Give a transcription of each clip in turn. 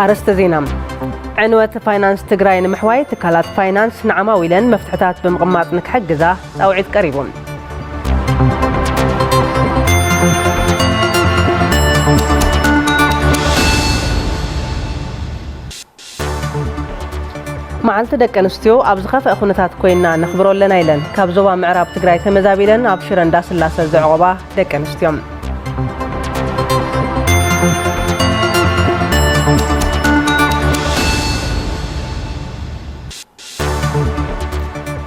ኣርእስተ ዜና። ዕንወት ፋይናንስ ትግራይ ንምሕዋይ ትካላት ፋይናንስ ንዓማዊለን መፍትሕታት ብምቕማጥ ንክሕግዛ ጻውዒት ቀሪቡ። መዓልቲ ደቂ ኣንስትዮ ኣብ ዝኸፍአ ኩነታት ኮይና ነኽብሮ ኣለና ኢለን ካብ ዞባ ምዕራብ ትግራይ ተመዛቢለን ኣብ ሽረ እንዳስላሰ ዘዕቆባ ደቂ ኣንስትዮ።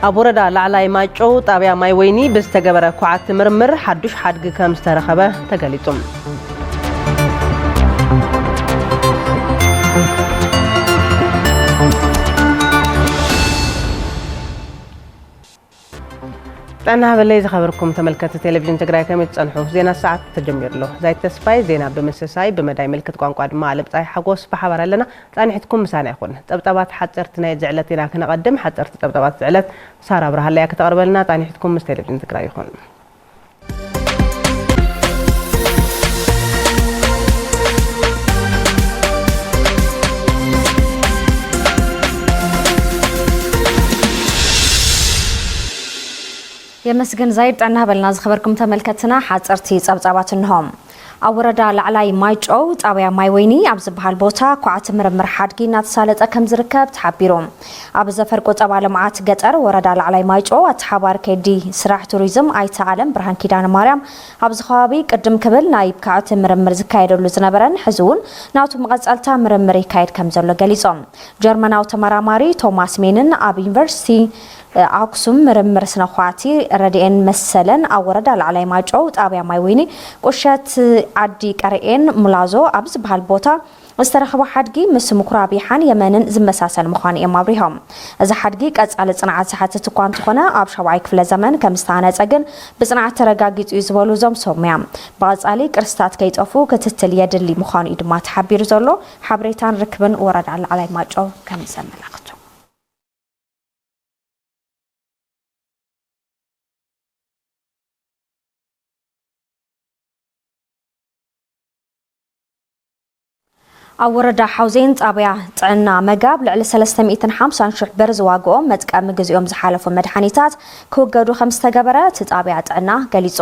ኣብ ወረዳ ላዕላይ ማይጨው ጣብያ ማይ ወይኒ ብዝተገበረ ኳዕቲ ምርምር ሓዱሽ ሓድጊ ከም ዝተረኸበ ተገሊጹ። ጥዕና ሃበለይ ዝኸበርኩም ተመልከቲ ቴሌቪዥን ትግራይ፣ ከመይ ትጸንሑ? ዜና ሰዓት ተጀሚሩ ኣሎ። ዛይት ተስፋይ ዜና ብምስሳይ፣ ብመዳይ ምልክት ቋንቋ ድማ ኣለምጻይ ሓጎስ ብሓባር ኣለና። ጻኒሕትኩም ምሳና ይኹን። ጸብጻባት ሓጸርቲ ናይ ዝዕለት ኢና ክነቐድም። ሓጸርቲ ጸብጻባት ዝዕለት ሳራ ብርሃለያ ከተቕርበልና። ጻኒሕትኩም ምስ ቴሌቪዥን ትግራይ ይኹን። የመስግን ዛይድ። ጥዕና በልና ዝኸበርኩም ተመልከትና፣ ሓጸርቲ ጸብጻባት እንሆ። ኣብ ወረዳ ላዕላይ ማይጨው ጣብያ ማይ ወይኒ ኣብ ዝበሃል ቦታ ኳዕቲ ምርምር ሓድጊ እናተሳለጠ ከም ዝርከብ ተሓቢሩ። ኣብ ዘፈር ቁጠባ ልምዓት ገጠር ወረዳ ላዕላይ ማይጨው ኣተሓባሪ ከይዲ ስራሕ ቱሪዝም ኣይተ ኣለም ብርሃን ኪዳነ ማርያም ኣብዚ ከባቢ ቅድም ክብል ናይ ኳዕቲ ምርምር ዝካየደሉ ዝነበረን ሕዚ እውን ናቱ መቐጸልታ ምርምር ይካየድ ከም ዘሎ ገሊጾም። ጀርመናዊ ተመራማሪ ቶማስ ሜንን ኣብ ዩኒቨርሲቲ ኣክሱም ምርምር ስነ ኳዕቲ ረድኤን መሰለን ኣብ ወረዳ ላዕላይ ማይጨው ጣብያ ማይ ወይኒ ቁሸት ዓዲ ቀርኤን ሙላዞ ኣብ ዝበሃል ቦታ ዝተረኸበ ሓድጊ ምስ ምኩራብ ይሓን የመንን ዝመሳሰል ምዃኑ እዮም ኣብሪሆም። እዚ ሓድጊ ቀጻሊ ጽንዓት ዝሓትት እኳ እንተኾነ፣ ኣብ ሻውዓይ ክፍለ ዘመን ከም ዝተሃነጸ ግን ብጽንዓት ተረጋጊጹ እዩ ዝበሉ እዞም ሰብ ሙያ፣ ብቐጻሊ ቅርስታት ከይጠፉ ክትትል የድሊ ምዃኑ እዩ ድማ ተሓቢሩ ዘሎ። ሓበሬታን ርክብን ወረዳ ላዕላይ ማይጨው ከም ዘመላኽቱ። ኣብ ወረዳ ሓውዜን ጣብያ ጥዕና መጋብ ልዕሊ ሰለስተ ሚእትን ሓምሳን ሽሕ ብር ዝዋግኦም መጥቀሚ ግዜኦም ዝሓለፉ መድሓኒታት ክውገዱ ከም ዝተገበረ እቲ ጣብያ ጥዕና ገሊጹ።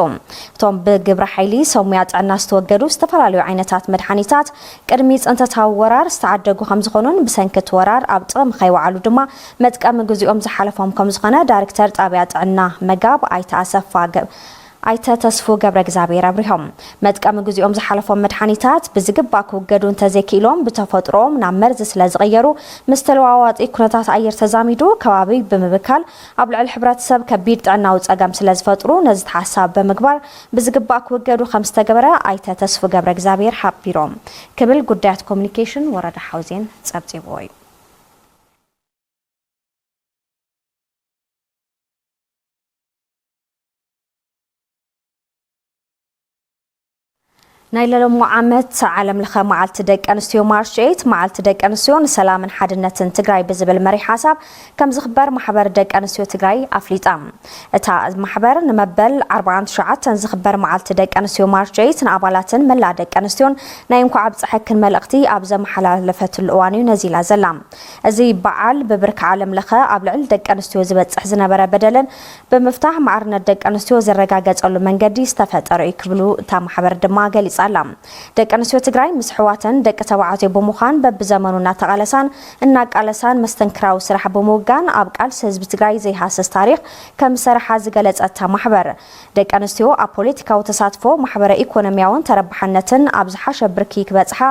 እቶም ብግብረ ሓይሊ ሰብ ሙያ ጥዕና ዝተወገዱ ዝተፈላለዩ ዓይነታት መድሓኒታት ቅድሚ ጽንተታዊ ወራር ዝተዓደጉ ከም ዝኾኑን ብሰንኪ እቲ ወራር ኣብ ጥቕሚ ከይወዓሉ ድማ መጥቀሚ ግዜኦም ዝሓለፎም ከም ዝኾነ ዳይሬክተር ጣብያ ጥዕና መጋብ ኣይተ ኣሰፋ ገ-፣ ኣይተ ተስፉ ገብረ እግዚኣብሔር ኣብሪሆም። መጥቀሚ ግዜኦም ዝሓለፎም መድሓኒታት ብዝግባእ ክውገዱ እንተዘይክኢሎም ብተፈጥሮኦም ናብ መርዚ ስለ ዝቕየሩ ምስ ተለዋዋጢ ኩነታት ኣየር ተዛሚዱ ከባቢ ብምብካል ኣብ ልዕሊ ሕብረተሰብ ከቢድ ጥዕናዊ ጸገም ስለ ዝፈጥሩ ነዚ ተሓሳቢ ብምግባር ብዝግባእ ክውገዱ ከም ዝተገበረ ኣይተ ተስፉ ገብረ እግዚኣብሔር ሓቢሮም ክብል ጉዳያት ኮሚኒኬሽን ወረዳ ሓውዜን ጸብጺብዎ እዩ። ናይ ለለሞ ዓመት ዓለም ለኸ መዓልቲ ደቂ ኣንስትዮ ማርች ኤይት፣ መዓልቲ ደቂ ኣንስትዮ ንሰላምን ሓድነትን ትግራይ ብዝብል መሪሕ ሓሳብ ከም ዝኽበር ማሕበር ደቂ ኣንስትዮ ትግራይ ኣፍሊጣ። እታ ማሕበር ንመበል ኣርባዓን ትሽዓተን ዝኽበር መዓልቲ ደቂ ኣንስትዮ ማርች ኤይት ንኣባላትን መላእ ደቂ ኣንስትዮን ናይ እንኳዕ ኣብፀሐክን መልእኽቲ ኣብ ዘመሓላለፈትሉ እዋን እዩ ነዚላ ዘላ። እዚ በዓል ብብርኪ ዓለም ለኸ ኣብ ልዕሊ ደቂ ኣንስትዮ ዝበፅሕ ዝነበረ በደልን ብምፍታሕ ማዕርነት ደቂ ኣንስትዮ ዝረጋገፀሉ መንገዲ ዝተፈጠረ እዩ ክብሉ እታ ማሕበር ድማ ገሊፃ ኣላ። ደቂ ኣንስትዮ ትግራይ ምስ ኣሕዋተን ደቂ ተባዕትዮ ብምዃን በብዘመኑ እናተቓለሳን እናቃለሳን መስተንክራዊ ስራሕ ብምውጋን ኣብ ቃልሲ ህዝቢ ትግራይ ዘይሃስስ ታሪኽ ከም ዝሰርሓ ዝገለፀት እታ ማሕበር፣ ደቂ ኣንስትዮ ኣብ ፖለቲካዊ ተሳትፎ፣ ማሕበረ ኢኮኖሚያውን ተረባሕነትን ኣብ ዝሓሸ ብርኪ ክበፅሓ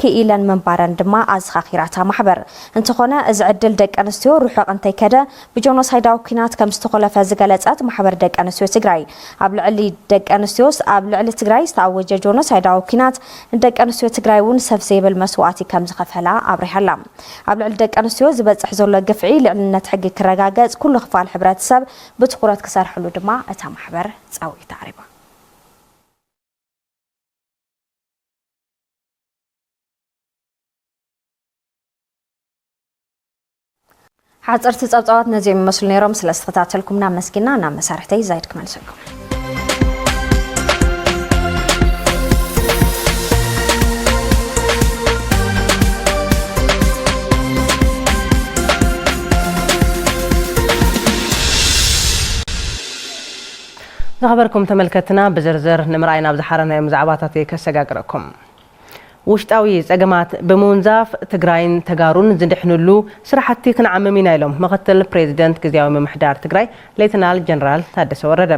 ክኢለን ምንባረን ድማ ኣዘኻኺራ እታ ማሕበር። እንተኾነ፣ እዚ ዕድል ደቂ ኣንስትዮ ርሑቕ እንተይከደ ብጆኖሳይዳዊ ኲናት ከም ዝተኾለፈ ዝገለጸት ማሕበር ደቂ ኣንስትዮ ትግራይ፣ ኣብ ልዕሊ ደቂ ኣንስትዮ፣ ኣብ ልዕሊ ትግራይ ዝተኣወጀ ጆኖሳይዳዊ ኲናት ንደቂ ኣንስትዮ ትግራይ እውን ሰፍ ዘይብል መስዋእቲ ከም ዝኸፈላ ኣብሪሃ ኣላ። ኣብ ልዕሊ ደቂ ኣንስትዮ ዝበፅሕ ዘሎ ግፍዒ ልዕልነት ሕጊ ክረጋገፅ ኩሉ ክፋል ሕብረተሰብ ብትኹረት ክሰርሐሉ ድማ እታ ማሕበር ፃውዒት ኣቕሪባ። ሓፀርቲ ፀብፃባት ነዚኦም ይመስሉ ነይሮም። ስለ ዝተኸታተልኩምና ኣመስጊና። ናብ መሳርሕተይ ዛይድ ክመልሰኩም። ዝኸበርኩም ተመልከትና፣ ብዝርዝር ንምርኣይ ናብ ዝሓረናዮም ዛዕባታት እየ ከሰጋግረኩም። ውሽጣዊ ጸገማት ብምውንዛፍ ትግራይን ተጋሩን ዝድሕንሉ ስራሕቲ ክንዓምም ኢና ኢሎም ምክትል ፕሬዚደንት ግዝያዊ ምምሕዳር ትግራይ ሌተናል ጀነራል ታደሰ ወረደ።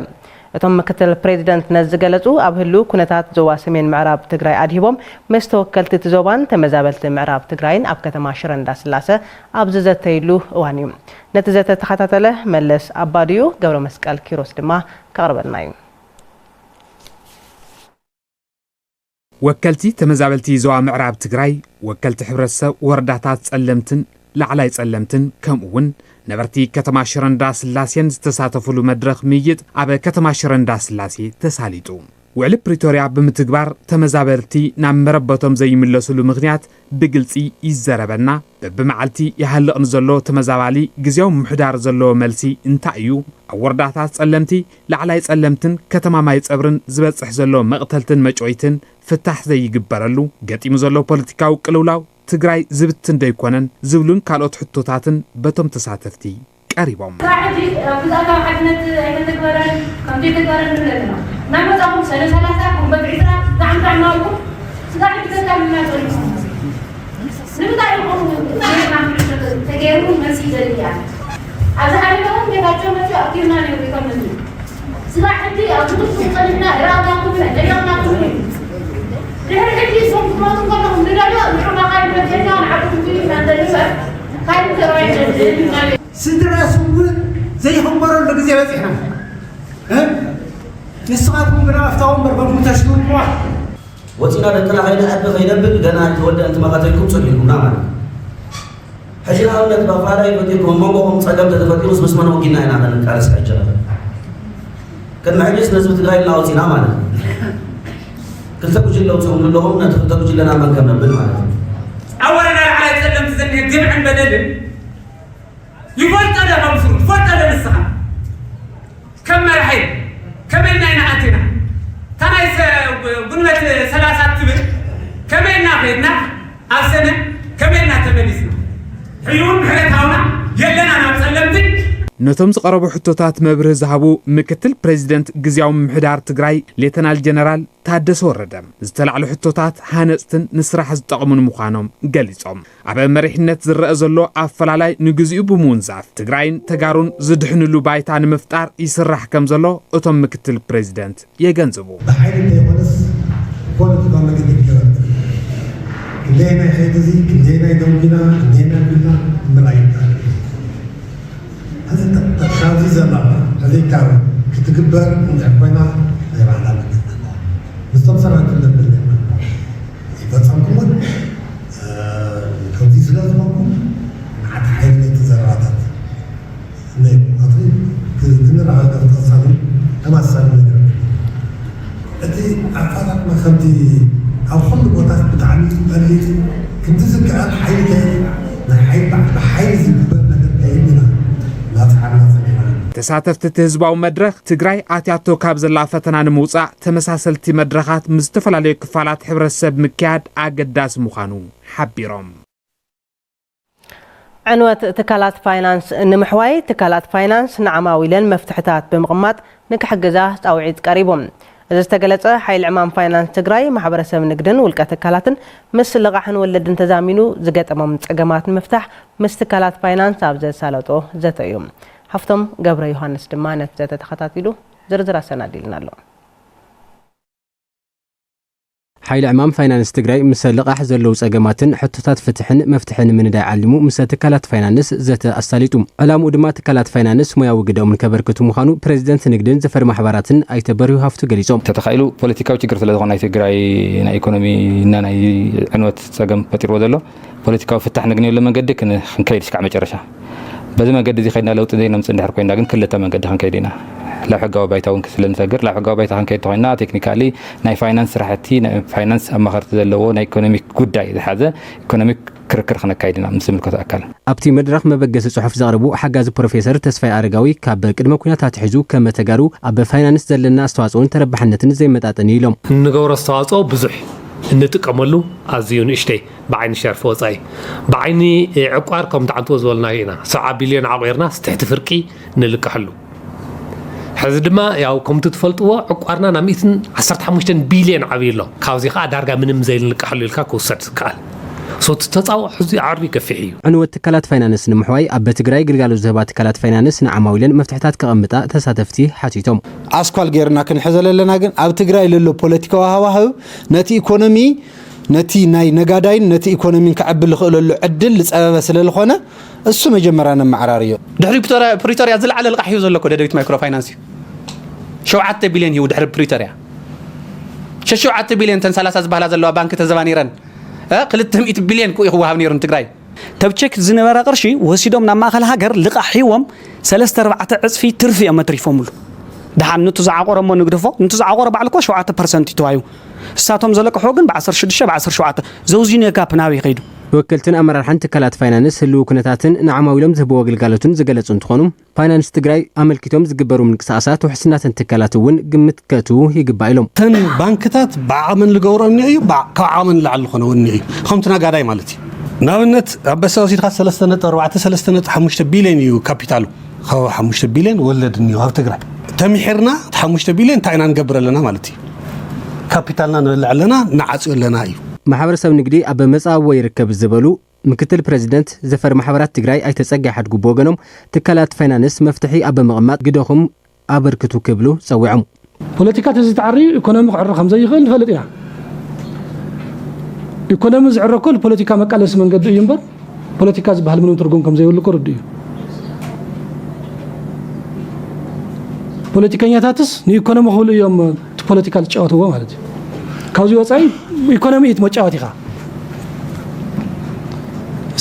እቶም ምክትል ፕሬዚደንት ነዚ ዝገለጹ ኣብ ህልው ኩነታት ዞባ ሰሜን ምዕራብ ትግራይ ኣድሂቦም ምስ ተወከልቲ እቲ ዞባን ተመዛበልቲ ምዕራብ ትግራይን ኣብ ከተማ ሽረ እንዳስላሰ ኣብ ዝዘተይሉ እዋን እዩ። ነቲ ዘተ ተኸታተለ መለስ ኣባድዩ ገብረ መስቀል ኪሮስ ድማ ከቕርበልና እዩ። ወከልቲ ተመዛበልቲ ዞባ ምዕራብ ትግራይ፣ ወከልቲ ሕብረተሰብ ወረዳታት ጸለምትን ላዕላይ ጸለምትን፣ ከምኡ እውን ነበርቲ ከተማ ሽረ እንዳስላሴን ዝተሳተፉሉ መድረኽ ምይይጥ ኣብ ከተማ ሽረ እንዳስላሴ ተሳሊጡ። ውዕሊ ፕሪቶርያ ብምትግባር ተመዛበልቲ ናብ መረበቶም ዘይምለሱሉ ምኽንያት ብግልጺ ይዘረበና፣ በብመዓልቲ ይሃልቕ ንዘሎ ተመዛባሊ ግዝያዊ ምምሕዳር ዘለዎ መልሲ እንታይ እዩ? ኣብ ወረዳታት ጸለምቲ፣ ላዕላይ ጸለምትን ከተማ ማይ ጸብርን ዝበጽሕ ዘሎ መቕተልትን መጭወይትን ፍታሕ ዘይግበረሉ፣ ገጢሙ ዘሎ ፖለቲካዊ ቅልውላው ትግራይ ዝብትን ዶ ኣይኮነን ዝብሉን ካልኦት ሕቶታትን በቶም ተሳተፍቲ ቀሪቦም። ክሳዕ ሕጂ ኣብ ግዝኣታዊ ሓድነት ኣይተተግበረን፣ ከም ዘይተግበረ ንብል ኣለና። እናመጻኹም ሰለ ሰላሳ፣ ጉንበት ዒስራ፣ ዛዕምታ እናበልኩም ስጋዕ ሕጂ ዘጋምና ጸኒኹም። ንምንታይ ኢኹም ጌርና ተገይሩ መልሲ ይደሊ እያ። ኣብዚ ሓደጋ እውን ጌታቸው መፅዩ ኣኪብና ነይሩ ይኮን ህዝቢ። ስጋዕ ሕጂ ኣብ ዝኽልኩም ጸኒሕና ርኣናኩም ኢና፣ ደሊቕናኩም እዩ። ድሕሪ ሕጂ እዞም ክትመፁ ከለኹም ንደልዮ ንዑ መኻይን መኪና ንዓኹም ትዩ ኢና ንደሊ እምበር ካልእ ዘረባ ኣይንደልን ማለት እዩ። ስድራ ስውእ ዘይኽበረሉ ግዜ በፂሕና። እ? ንስኻትኩም ግና ኣብታ ወንበር በብኡ ተሽርብዋ። ወፂና ደቅና ከይንዕቢ ከይነብል ገና ኣይተወደአን ትመቐተልኩም ፅን ኢልኩምና ማለት እዩ። ሕጂ ንኣብነት ብኣፍራዳይ ፈጢርኩም ኣብ መንጎኹም ፀገም ተተፈጢሩስ ምስ መን ወጊና ኢና ክንቃለስ ኣይችላል። ቅድሚ ሕጂስ ንህዝቢ ትግራይ ኢልና ወፂና ማለት እዩ። ክልተ ጉጅለ ውፅኡ ኣለኹም ነቲ ክልተ ጉጅለና መን ከም ነብል ማለት እዩ። ኣብ ወረዳ ላዕላይ ፀለምቲ ዝኒሀ ግፍዕን በደልን ይፈልጦ ዶ መምስሩ ትፈልጦ ዶ ንስኻ? ከም መራሒ ከመይ ኢልና ኢና ኣቲና? እታ ናይ ሰ- ጉንበት ሰላሳ ትብል ከመይ ኢልና ከይድና ኣብ ሰነ ከመይ ኢልና ተመሊስና? ሕጂ እውን ምሕረት ሃቡና የለና ናብ ፀለምቲ። ነቶም ዝቐረቡ ሕቶታት መብርሂ ዝሃቡ ምክትል ፕሬዚደንት ግዝያዊ ምምሕዳር ትግራይ ሌተናል ጀነራል ታደሰ ወረደ ዝተላዕሉ ሕቶታት ሃነፅትን ንስራሕ ዝጠቕሙን ምዃኖም ገሊፆም። ኣብ መሪሕነት ዝረአ ዘሎ ኣፈላላይ ንግዚኡ ብምውንዛፍ ትግራይን ተጋሩን ዝድሕንሉ ባይታ ንምፍጣር ይስራሕ ከም ዘሎ እቶም ምክትል ፕሬዚደንት የገንዝቡ። ብሓይሊ እንተይኮነስ ብፖለቲካዊ መገዲ ክገበር ክንደየናይ ከይዲ እዚ ክንደየናይ ደንጉና ክንደየናይ ቢልና ምርኣይ ይከኣል። ሕዚ ካብዚ ዘላ ሕዚ ካብ ክትግበር እንድሕር ኮይና ናይ ባዕላ መገዲ ኣለዋ። ምስቶም ሰባት ክንነብር ጌርና ይፈጸምኩምን ከምዚ ስለ ዝኾንኩም ንዓቲ ሓይሊ ነቲ ዘረባታት ክንረጋገፍ ተቐሳኒ ተማሳኒ ነገር እቲ ኣፋላጥና ከምቲ ኣብ ኩሉ ቦታት ብጣዕሚ እዩ በሊሕ ክንዲ ዝከኣል ሓይሊ ከይህብ ናይ ሓይሊ ብሓይሊ ዝግበር ነገር ከይህብ ኢና እናፀዓርና ፀኒሕና። ተሳተፍቲ እቲ ህዝባዊ መድረኽ ትግራይ ኣትያቶ ካብ ዘላ ፈተና ንምውፃእ ተመሳሰልቲ መድረኻት ምስ ዝተፈላለዩ ክፋላት ሕብረተሰብ ምክያድ ኣገዳሲ ምዃኑ ሓቢሮም። ዕንወት ትካላት ፋይናንስ ንምሕዋይ ትካላት ፋይናንስ ንዓማዊለን መፍትሕታት ብምቕማጥ ንክሕግዛ ፃውዒት ቀሪቡ። እዚ ዝተገለፀ ሓይሊ ዕማም ፋይናንስ ትግራይ ማሕበረሰብ ንግድን ውልቀ ትካላትን ምስ ልቓሕን ወለድን ተዛሚኑ ዝገጠሞም ፀገማት ንምፍታሕ ምስ ትካላት ፋይናንስ ኣብ ዘሳለጦ ዘተ እዩ። ሃፍቶም ገብረ ዮሃንስ ድማ ነቲ ዘተ ተኸታቲሉ ዝርዝር ኣሰናዲልና ኣሎ። ሓይሊ ዕማም ፋይናንስ ትግራይ ምስ ልቓሕ ዘለዉ ፀገማትን ሕቶታት ፍትሕን መፍትሒ ንምንዳይ ዓሊሙ ምስ ትካላት ፋይናንስ ዘተ ኣሳሊጡ። ዕላምኡ ድማ ትካላት ፋይናንስ ሞያዊ ግደኦም ንከበርክቱ ምዃኑ ፕሬዚደንት ንግድን ዘፈር ማሕበራትን ኣይተ በሪሁ ሃፍቱ ገሊፆም። ተተኻኢሉ ፖለቲካዊ ችግር ስለዝኾነ ናይ ትግራይ ናይ ኢኮኖሚ እና ናይ ዕንወት ፀገም ፈጢርዎ ዘሎ ፖለቲካዊ ፍታሕ ነግንየሉ መንገዲ ክን- ክንከይድ እስካዕ መጨረሻ በዚ መንገዲ እዚ ከይድና ለውጢ ዘይነምፅእ እንድሕር ኮይና ግን ክልተ መንገዲ ክንከይድ ኢና። ላብ ሕጋዊ ባይታ እውን ስለንሰግር ላብ ሕጋዊ ባይታ ክንከይድ ተኮይና ቴክኒካሊ ናይ ፋይናንስ ስራሕቲ ናይ ፋይናንስ ኣማኸርቲ ዘለዎ ናይ ኢኮኖሚክ ጉዳይ ዝሓዘ ኢኮኖሚክ ክርክር ክነካይድ ኢና ምስ ዝምልከቶ ኣካል። ኣብቲ መድረኽ መበገሲ ጽሑፍ ዘቕረቡ ሓጋዚ ፕሮፌሰር ተስፋይ ኣረጋዊ፣ ካብ ቅድመ ኩናት ኣትሒዙ ከመ ተጋሩ ኣብ ፋይናንስ ዘለና ኣስተዋጽኦን ተረባሕነትን ዘይመጣጠን እዩ ኢሎም። እንገብሮ ኣስተዋጽኦ ብዙሕ፣ እንጥቀመሉ ኣዝዩ ንእሽተይ፣ ብዓይኒ ሸርፊ ወጻኢ። ብዓይኒ ዕቋር ከም ትዓንትዎ ዝበልናዮ ኢና። ሰብዓ ቢልዮን ዓቑርና ትሕቲ ፍርቂ ንልቀሐሉ። ሕዚ ድማ ያው ከምቲ ትፈልጥዎ ዕቋርና ናብ ሚእትን ዓሰርተ ሓሙሽተን ቢልዮን ዓብዩ ኣሎ። ካብዚ ከዓ ዳርጋ ምንም ዘይንልቀሐሉ ኢልካ ክውሰድ ዝከኣል። So እቲ ተጻብኦ ሕዚ ዓርቢ ገፊሕ እዩ። ዕንወት ትካላት ፋይናንስ ንምሕዋይ ኣብ ትግራይ ግልጋሎት ዝህባ ትካላት ፋይናንስ ንዓማዊለን መፍትሕታት ከቐምጣ ተሳተፍቲ ሓቲቶም። ኣስኳል ጌርና ክንሕዘ ለለና ግን ኣብ ትግራይ ለሎ ፖለቲካዊ ሃዋህው ነቲ ኢኮኖሚ፣ ነቲ ናይ ነጋዳይን ነቲ ኢኮኖሚን ከዕብል ዝኽእለሉ ዕድል ዝጸበበ ስለ ዝኾነ እሱ መጀመርያ ነመዓራርዮ። ድሕሪ ፕሪቶርያ፣ ፕሪቶርያ ዝለዓለ ልቓሕ ሂቡ ዘሎ እኮ ደደቢት ማይክሮ ፋይናንስ እዩ። ሸውዓተ ቢልዮን ሂቡ ድሕሪ ፕሪቶርያ። ሸ-፣ ሸውዓተ ቢልዮን ተን ሰላሳ ዝበሃላ ዘለዋ ባንኪ ተዘባኒረን፣ እ፣ ክልተ ሚእቲ ቢልዮን እኮ እዩ ክወሃብ ነይሩ ንትግራይ። ተብ ቼክ ዝነበረ ቅርሺ ወሲዶም ናብ ማእኸል ሃገር ልቓሕ ሂቦም ሰለስተ ኣርባዕተ ዕፅፊ ትርፊ እዮም ኣትሪፎምሉ። ደሓን ንቱ ዝዓቆረ እሞ ንግደፎ፣ ንቱ ዝዓቆረ ባዕሉ እኮ ሸውዓተ ፐርሰንት እዩ ተዋሂቡ። እሳቶም ዘለቅሕዎ ግን ብ ዓሰርተ ሽዱሽተ፣ ብ ዓሰርተ ሸውዓተ። ዘውዚኑ ጋፕ ናበይ ከይዱ? ተወከልትን ኣመራርሓን ትካላት ፋይናንስ ህልው ኩነታትን ንዓማዊሎም ዝህብዎ ግልጋሎትን ዝገለጹ እንትኾኑ፣ ፋይናንስ ትግራይ ኣመልኪቶም ዝግበሩ ምንቅስቃሳት ውሕስናተን ትካላት እውን ግምት ከእትዉ ይግባእ ኢሎም። እተን ባንክታት ብዓቕመን ዝገብርኦ እኒኦ እዩ፣ ብዓ-፣ ካብ ዓቕመን ንላዕሊ ዝኾነ እውን እኒኦ እዩ። ከምቲ ነጋዳይ ማለት እዩ። ንኣብነት ኣንበሳ ወሲድካ ሰለስተ ነጥቢ ኣርባዕተ፣ ሰለስተ ነጥቢ ሓሙሽተ ቢልዮን እዩ ካፒታሉ። ካብ ሓሙሽተ ቢልዮን ወለድ እኒኦ ኣብ ትግራይ። ተሚሒርና እቲ ሓሙሽተ ቢልዮን እንታይ ኢና ንገብር ኣለና ማለት እዩ። ካፒታልና ንበልዕ ኣለና፣ ንዓፅዮ ኣለና እዩ። ማሕበረሰብ ንግዲ ኣብ መጻብቦ ይርከብ ዝበሉ ምክትል ፕረዚደንት ዘፈር ማሕበራት ትግራይ ኣይተ ጸጋይ ሓድጉ ብወገኖም፣ ትካላት ፋይናንስ መፍትሒ ኣብ ምቕማጥ ግደኹም ኣበርክቱ ክብሉ ጸዊዖም። ፖለቲካ ተዘይተዓርዩ ኢኮኖሚ ክዕሪ ከም ዘይኽእል ንፈልጥ ኢና። ኢኮኖሚ ዝዕረ እኮ ንፖለቲካ መቃለሲ መንገዲ እዩ እምበር፣ ፖለቲካ ዝበሃል ምንም ትርጉም ከም ዘይብሉ እኮ ርዱእ እዩ። ፖለቲከኛታትስ ንኢኮኖሚ ክብሉ እዮም እቲ ፖለቲካ ዝጫወትዎ ማለት እዩ። ካብዚ ወፃኢ ኢኮኖሚ እዩ እቲ መጫወቲኻ።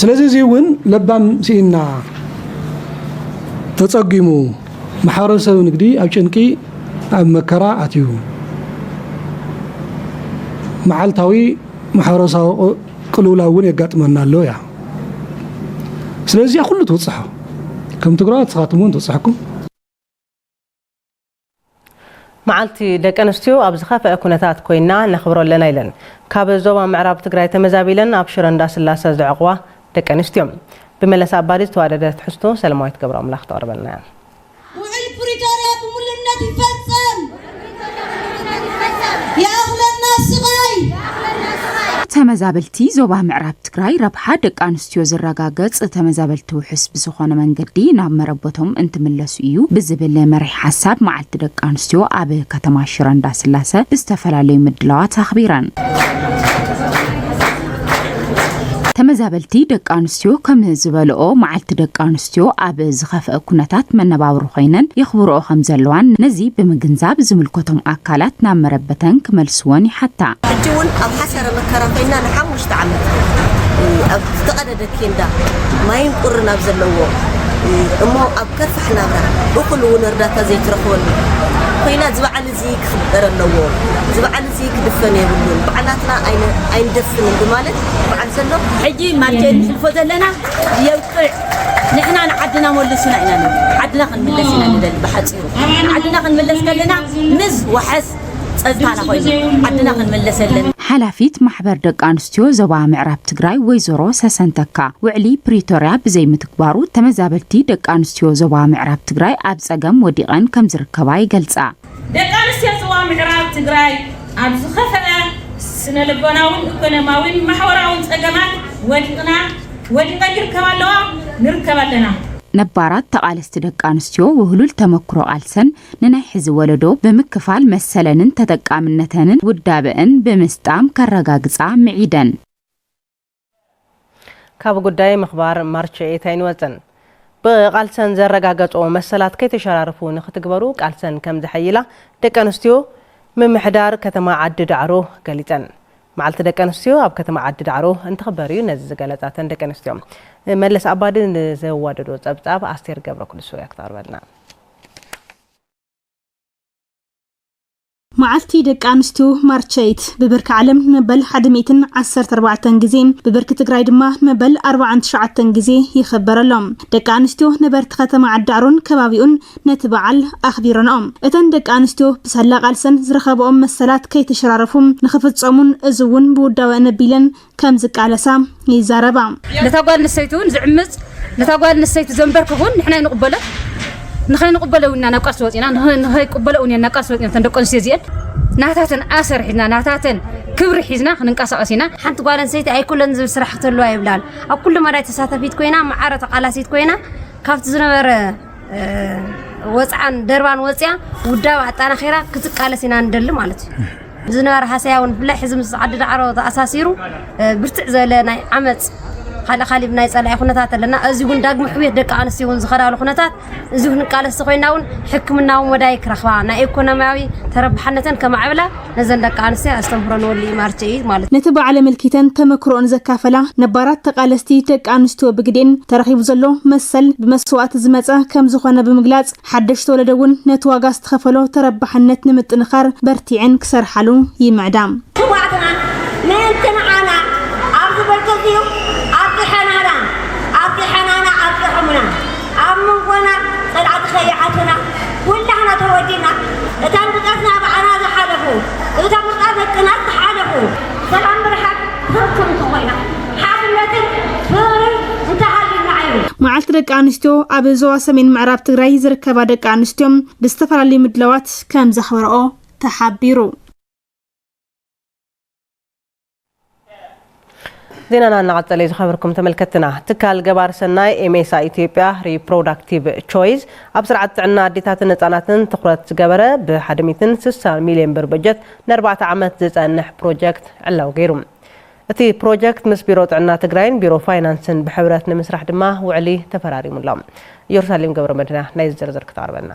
ስለዚ እዚ እውን ለባም ስኢና ተፀጊሙ፣ ማሕበረሰብ ንግዲ ኣብ ጭንቂ፣ ኣብ መከራ ኣትዩ፣ መዓልታዊ ማሕበረሰባዊ ቅ-፣ ቅልውላው እውን የጋጥመና ኣሎ እያ። ስለዚ እዚኣ ኩሉ ትብፅሖ። ከም ትግራዎት ንስኻትኩም እውን ትብፅሐኩም። መዓልቲ ደቂ ኣንስትዮ ኣብ ዝኸፍአ ኩነታት ኮይና ነኽብሮ ኣለና ኢለን ካብ ዞባ ምዕራብ ትግራይ ተመዛቢለን ኣብ ሽረ እንዳስላሰ ዝዕቕባ ደቂ ኣንስትዮ። ብመለስ ኣባዲ ዝተዋደደ ትሕዝቶ ሰለማዊት ገብረ ኣምላኽ ተቕርበልና እያ። ውዕል ፕሪቶርያ ብምሉእነት ይፈጸም። ይኣኽለና ስቓይ። ተመዛበልቲ ዞባ ምዕራብ ትግራይ ረብሓ ደቂ ኣንስትዮ ዝረጋገጽ፣ ተመዛበልቲ ውሑስ ብዝኾነ መንገዲ ናብ መረበቶም እንትምለሱ እዩ ብዝብል መሪሕ ሓሳብ መዓልቲ ደቂ ኣንስትዮ ኣብ ከተማ ሽረ እንዳስላሰ ብዝተፈላለዩ ምድላዋት ኣኽቢረን። ተመዛበልቲ ደቂ ኣንስትዮ ከም ዝበልኦ መዓልቲ ደቂ ኣንስትዮ ኣብ ዝኸፍአ ኩነታት መነባብሮ ኮይነን የኽብርኦ ከም ዘለዋን ነዚ ብምግንዛብ ዝምልከቶም ኣካላት ናብ መረበተን ክመልስወን ይሓታ። ሕጂ እውን ኣብ ሓሰረ መከራ ኮይና ንሓሙሽተ ዓመት፣ እ፣ ኣብ ዝተቐደደ ኬንዳ ማይን ቁርን ኣብ ዘለዎ፣ እ፣ እሞ ኣብ ከርፋሕ ናብራ እኹል እውን እርዳታ ዘይትረኽበሉ ኮይና፣ እዚ በዓል እዚ ክኽበር ኣለዎ፣ እዚ በዓል እዚ ክድፈን የብሉን፣ በዓላትና ኣይነ-፣ ኣይንደፍንን ብማለት በዓል ዘሎ። ሕጂ ማርቸ ንሕልፎ ዘለና የብቅዕ። ንሕና ንዓድና መለሱና ኢና ንብል። ዓድና ክንምለስ ኢና ንደሊ። ብሓጺሩ ዓድና ክንምለስ ከለና ምስ ዋሕስ ጸጥታና ኮይኑ ዓድና ክንምለሰለን። ሓላፊት ማሕበር ደቂ ኣንስትዮ ዞባ ምዕራብ ትግራይ ወይዘሮ ሰሰን ተካ፣ ውዕሊ ፕሪቶርያ ብዘይምትግባሩ ተመዛበልቲ ደቂ ኣንስትዮ ዞባ ምዕራብ ትግራይ ኣብ ጸገም ወዲቐን ከም ዝርከባ ይገልጻ። ደቂ ኣንስትዮ ዞባ ምዕራብ ትግራይ ኣብ ዝኸፈአ ስነ ልቦናውን ኢኮኖማዊን ማሕበራውን ጸገማት ወዲቕና፣ ወዲቐን ይርከባ ኣለዋ፣ ንርከብ ኣለና። ነባራት ተቓለስቲ ደቂ ኣንስትዮ ውህሉል ተመክሮ ቃልሰን ንናይ ሕዚ ወለዶ ብምክፋል መሰለንን ተጠቃምነተንን ውዳበአን ብምስጣም ከረጋግጻ ምዒደን። ካብ ጉዳይ ምኽባር ማርች ኤይት ኣይንወጽን። ብቓልሰን ዘረጋገጽኦ መሰላት ከይተሸራርፉ ንኽትግበሩ ቃልሰን ከም ዘሐይላ ደቂ ኣንስትዮ ምምሕዳር ከተማ ዓዲ ዳዕሮ ገሊጸን። መዓልቲ ደቂ ኣንስትዮ ኣብ ከተማ ዓዲ ዳዕሮ እንትኽበር እዩ ነዚ ዝገለጻተን ደቂ ኣንስትዮ። መለስ ኣባዲ ንዘዋደዶ ጸብጻብ ኣስቴር ገብረ ኩልሱ እያ ክተቕርበልና። መዓልቲ ደቂ ኣንስትዮ ማርች ኤይት ብብርኪ ዓለም ንመበል ሓደ ሚእትን ዓሰርተ ኣርባዕተን ግዜ፣ ብብርኪ ትግራይ ድማ ንመበል ኣርባዓን ትሽዓተን ግዜ ይኽበር ኣሎ። ደቂ ኣንስትዮ ነበርቲ ከተማ ዓዳዕሮን ከባቢኡን ነቲ በዓል ኣኽቢረንኦ። እተን ደቂ ኣንስትዮ ብሳላ ቃልሰን ዝረኸብኦም መሰላት ከይተሸራረፉ ንኽፍጸሙን እዚ እውን ብውዳበ ኣነቢለን ከም ዝቃለሳ ይዛረባ። ነታ ጓል ኣንስተይቲ እውን ዝዕምጽ፣ ነታ ጓል ኣንስተይቲ ዘንበርክኽ እውን ንሕና ኣይንቕበሎን። ንኸይንቕበሎ እውን ኢና ናብ ቃልሲ ወፂና፣ ንኸ-፣ ንኸይቅበሎ እውን ኢና ናብ ቃልሲ ወፂና። እተን ደቂ ኣንስትዮ እዚአን ናታተን ኣሰር ሒዝና፣ ናታተን ክብሪ ሒዝና ክንንቀሳቐስ ኢና። ሓንቲ ጓል ኣንስተይቲ ኣይኩለን ዝብል ስራሕ ክትህልዋ ይብላን። ኣብ ኩሉ መዳይ ተሳተፊት ኮይና፣ ማዕረ ተቃላሲት ኮይና፣ ካብቲ ዝነበረ፣ እ፣ ወፅዓን ደርባን ወፅያ ውዳብ ኣጣናኺራ ክትቃለስ ኢና ንደሊ ማለት እዩ። ዝነበረ ሃሰያ እውን ብፍላይ ሕዚ ምስ ዓዲ ዳዕሮ ተኣሳሲሩ፣ እ፣ ብርትዕ ዝበለ ናይ ዓመፅ፣ ካልእ ካሊእ ናይ ፀላኢ ኩነታት ኣለና። እዚ እውን ዳግመ ሕውየት ደቂ ኣንስትዮ እውን ዝኸዳሉ ኩነታት፣ እዚ ክንቃለስ ተኮይና እውን ሕክምናዊ መዳይ ክረኽባ፣ ናይ ኢኮኖሚያዊ ተረባሕነተን ከማዕብላ ነዘን ደቂ ኣንስትዮ ኣስተምህሮ ንወሊ ማርች ኤይት ማለት እዩ። ነቲ በዓል ኣመልኪተን ተመክሮኦን ዘካፈላ ነባራት ተቃለስቲ ደቂ ኣንስትዮ ብግዴን ተረኺቡ ዘሎ መሰል ብመስዋእቲ ዝመጸ ከም ዝኾነ ብምግላጽ፣ ሓደሽቲ ወለዶ እውን ነቲ ዋጋ ዝተኸፈሎ ተረባሕነት ንምጥንኻር በርቲዐን ክሰርሓሉ ይምዕዳ። ስዋእትና ምእንቲ ንዓና ኣብዚ በርከት እዩ ኣብቂሐናና፣ ኣብቂሐናና፣ ኣብቂሖምና። ኣብ መንጎና ጸላእቲ ከይኣቱና ኩላህና ተወዲና፣ እተን ብጠስና ብዓና ዝሓለፉ፣ እተን ብጣት ደቅና ዝሓለፉ፣ ሰላም ብርሃን ፍርቱም እንተኾይና፣ ሓድነትን ፍቕርን እንተሃልዩና እዩ። መዓልቲ ደቂ ኣንስትዮ ኣብ ዞባ ሰሜን ምዕራብ ትግራይ ዝርከባ ደቂ ኣንስትዮ ብዝተፈላለዩ ምድላዋት ከም ዘኽበረኦ ተሓቢሩ። ዜናና እናቐጸለ እዩ። ዝኸበርኩም ተመልከትና፣ ትካል ገባር ሰናይ ኤምኤስኣይ ኢትዮጵያ ሪፕሮዳክቲቭ ቾይስ ኣብ ስርዓት ጥዕና ኣዴታትን ህጻናትን ትኹረት ዝገበረ ብሓደ ሚእትን ስሳን ሚልዮን ብር በጀት ንኣርባዕተ ዓመት ዝጸንሕ ፕሮጀክት ዕላዊ ገይሩ። እቲ ፕሮጀክት ምስ ቢሮ ጥዕና ትግራይን ቢሮ ፋይናንስን ብሕብረት ንምስራሕ ድማ ውዕሊ ተፈራሪሙ ኣሎ። ኢየሩሳሌም ገብረ መድህና ናይ ዝርዝር ክተቕርበልና።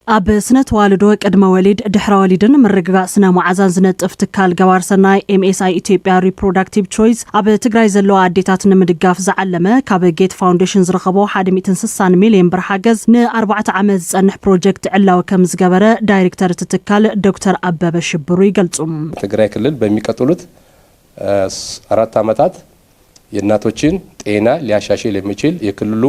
ኣብ ስነ ተዋልዶ፣ ቅድመ ወሊድ፣ ድሕረ ወሊድን ምርግጋእ ስነ መዓዛን ዝነጥፍ ትካል ገባር ሰናይ ኤምኤስኣይ ኢትዮጵያ ሪፕሮዳክቲቭ ቾይስ ኣብ ትግራይ ዘለዋ ኣዴታት ንምድጋፍ ዝዓለመ ካብ ጌት ፋውንዴሽን ዝረኸቦ ሓደ ሚእትን ስሳን ሚልዮን ብር ሓገዝ ንኣርባዕተ ዓመት ዝጸንሕ ፕሮጀክት ዕላዊ ከም ዝገበረ ዳይሬክተር እቲ ትካል ዶክተር ኣበበ ሽብሩ ይገልጹ። ትግራይ ክልል በሚቀጥሉት፣ እ፣ ስ-፣ አራት ዓመታት የእናቶችን ጤና ሊያሻሽል የሚችል የክልሉ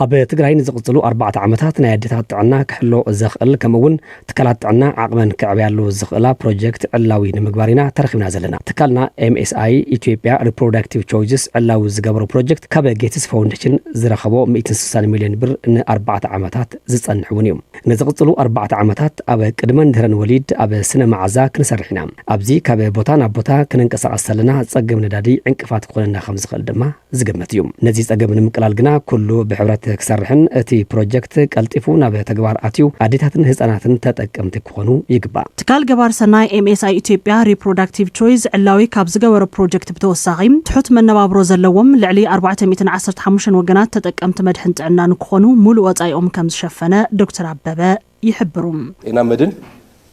ኣብ ትግራይ ንዝቕጽሉ ኣርባዕተ ዓመታት ናይ ኣዴታት ጥዕና ክሕሎ ዘኽእል፣ ከምኡ እውን ትካላት ጥዕና ዓቕመን ከዕብያሉ ዝኽእላ ፕሮጀክት ዕላዊ ንምግባር ኢና ተረኺብና ዘለና። ትካልና ኤምኤስኣይ ኢትዮጵያ ሪፕሮዳክቲቭ ቾይስስ ዕላዊ ዝገበሮ ፕሮጀክት ካብ ጌትስ ፋውንዴሽን ዝረኸቦ ሚእትን ስሳን ሚልዮን ብር ንኣርባዕተ ዓመታት ዝጸንሕ እውን እዩ። ንዝቕጽሉ ኣርባዕተ ዓመታት ኣብ ቅድመን ድሕረን ወሊድ ኣብ ስነ መዓዛ ክንሰርሕ ኢና። ኣብዚ ካብ ቦታ ናብ ቦታ ክንንቀሳቐስ ከለና ጸገም ነዳዲ ዕንቅፋት ክኾነና ከም ዝኽእል ድማ ዝግመት እዩ። ነዚ ጸገም ንምቅላል ግና ኩሉ ብሕብረት ክሰርሕን እቲ ፕሮጀክት ቀልጢፉ ናብ ተግባር ኣትዩ ኣዴታትን ህጻናትን ተጠቀምቲ ክኾኑ ይግባእ። ትካል ገባር ሰናይ ኤምኤስኣይ ኢትዮጵያ ሪፕሮዳክቲቭ ቾይስ ዕላዊ ካብ ዝገበረ ፕሮጀክት ብተወሳኺ ትሑት መነባብሮ ዘለዎም ልዕሊ ኣርባዕተ ሚእትን ዓሰርተ ሓሙሽተን ወገናት ተጠቀምቲ መድሕን ጥዕና ንክኾኑ ሙሉእ ወጻኢኦም ከም ዝሸፈነ ዶክተር ኣበበ ይሕብሩ። ጤና መድን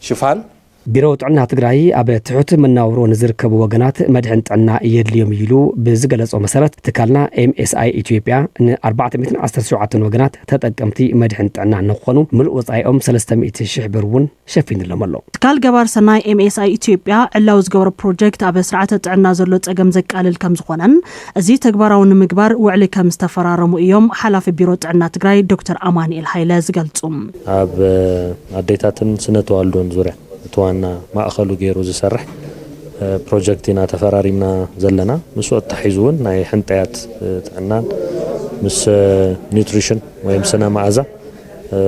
ሽፋን ቢሮ ጥዕና ትግራይ ኣብ ትሑት መነባብሮ ንዝርከቡ ወገናት መድሕን ጥዕና የድልዮም እዩ ኢሉ ብዝገለጾ መሰረት፣ ትካልና ኤምኤስኣይ ኢትዮጵያ ንኣርባዕተ ሚእትን ዓሰርተ ሸውዓተን ወገናት ተጠቀምቲ መድሕን ጥዕና ንክኾኑ ምሉእ ወጻኢኦም ሰለስተ ሚእቲ ሽሕ ብር እውን ሸፊንሎም ኣሎ። ትካል ገባር ሰናይ ኤምኤስኣይ ኢትዮጵያ ዕላዊ ዝገበሮ ፕሮጀክት ኣብ ስርዓተ ጥዕና ዘሎ ጸገም ዘቃልል ከም ዝኾነን እዚ ተግባራዊ ንምግባር ውዕሊ ከም ዝተፈራረሙ እዮም ሓላፊ ቢሮ ጥዕና ትግራይ ዶክተር ኣማኑኤል ሃይለ ዝገልጹ። ኣብ ኣዴታትን ስነ ተዋልዶን ዙርያ እቲ ዋና ማእኸሉ ገይሩ ዝሰርሕ፣ እ፣ ፕሮጀክት ኢና ተፈራሪምና ዘለና። ምስኡ ኣተሓሒዙ እውን ናይ ሕንጠያት፣ እ፣ ጥዕናን ምስ፣ እ፣ ኒውትሪሽን ወይም ስነ መኣዛ፣ እ፣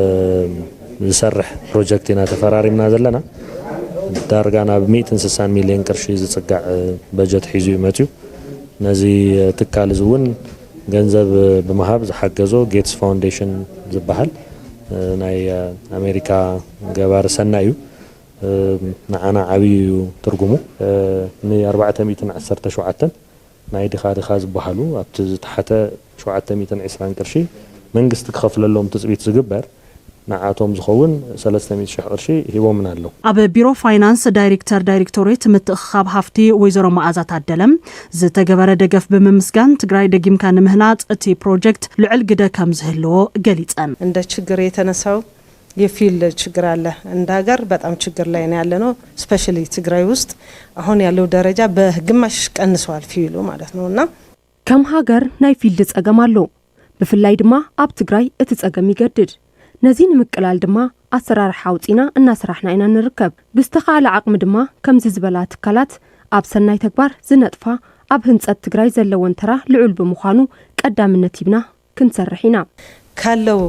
ዝሰርሕ ፕሮጀክት ኢና ተፈራሪምና ዘለና። ዳርጋ ናብ ሚእትን ስሳን ሚልዮን ቅርሺ ዝጽጋዕ፣ እ፣ በጀት ሒዙ እዩ መፅዩ። ነዚ፣ እ፣ ትካል እዚ እውን ገንዘብ፣ እ፣ ብምሃብ ዝሓገዞ ጌትስ ፋውንዴሽን ዝበሃል፣ እ፣ ናይ፣ እ፣ ኣሜሪካ ገባሪ ሰናይ እዩ። እ፣ ንዓና ዓብዪ እዩ ትርጉሙ። እ፣ ን ኣርባዕተ ሚእትን ዓሰርተ ሸውዓተን ናይ ድኻ ድኻ ዝበሃሉ ኣብቲ ዝተሓተ ሸውዓተ ሚእትን ዕስራን ቅርሺ መንግስቲ ክኸፍለሎም ትፅቢት ዝግበር፣ ንዓቶም ዝኸውን ሰለስተ ሚእቲ ሽሕ ቅርሺ ሂቦምና ኣለዉ። ኣብ ቢሮ ፋይናንስ ዳይሬክተር ዳይሬክቶሬት ምትእኽኻብ ሃፍቲ ወይዘሮ መኣዛ ታደለ፣ ዝተገበረ ደገፍ ብምምስጋን፣ ትግራይ ደጊምካ ንምህናፅ እቲ ፕሮጀክት ልዑል ግደ ከም ዝህልዎ ገሊፀን። እንደ ችግር የተነሳው የፊል ችግር አለ። እንደ ሀገር በጣም ችግር ላይ ነው ያለነው። ስፔሻሊ ትግራይ ውስጥ አሁን ያለው ደረጃ በግማሽ ቀንሷል ፊሉ ማለት ነው። እና ከም ሃገር ናይ ፊልድ ጸገም ኣሎ። ብፍላይ ድማ ኣብ ትግራይ እቲ ጸገም ይገድድ። ነዚ ንምቅላል ድማ ኣሰራርሓ ኣውጺና እናሰራሕና ኢና ንርከብ። ብዝተኻእለ ዓቕሚ ድማ ከምዚ ዝበላ ትካላት ኣብ ሰናይ ተግባር ዝነጥፋ፣ ኣብ ህንጸት ትግራይ ዘለወን ተራ ልዑል ብምዃኑ ቀዳምነት ሂብና ክንሰርሕ ኢና። ካለው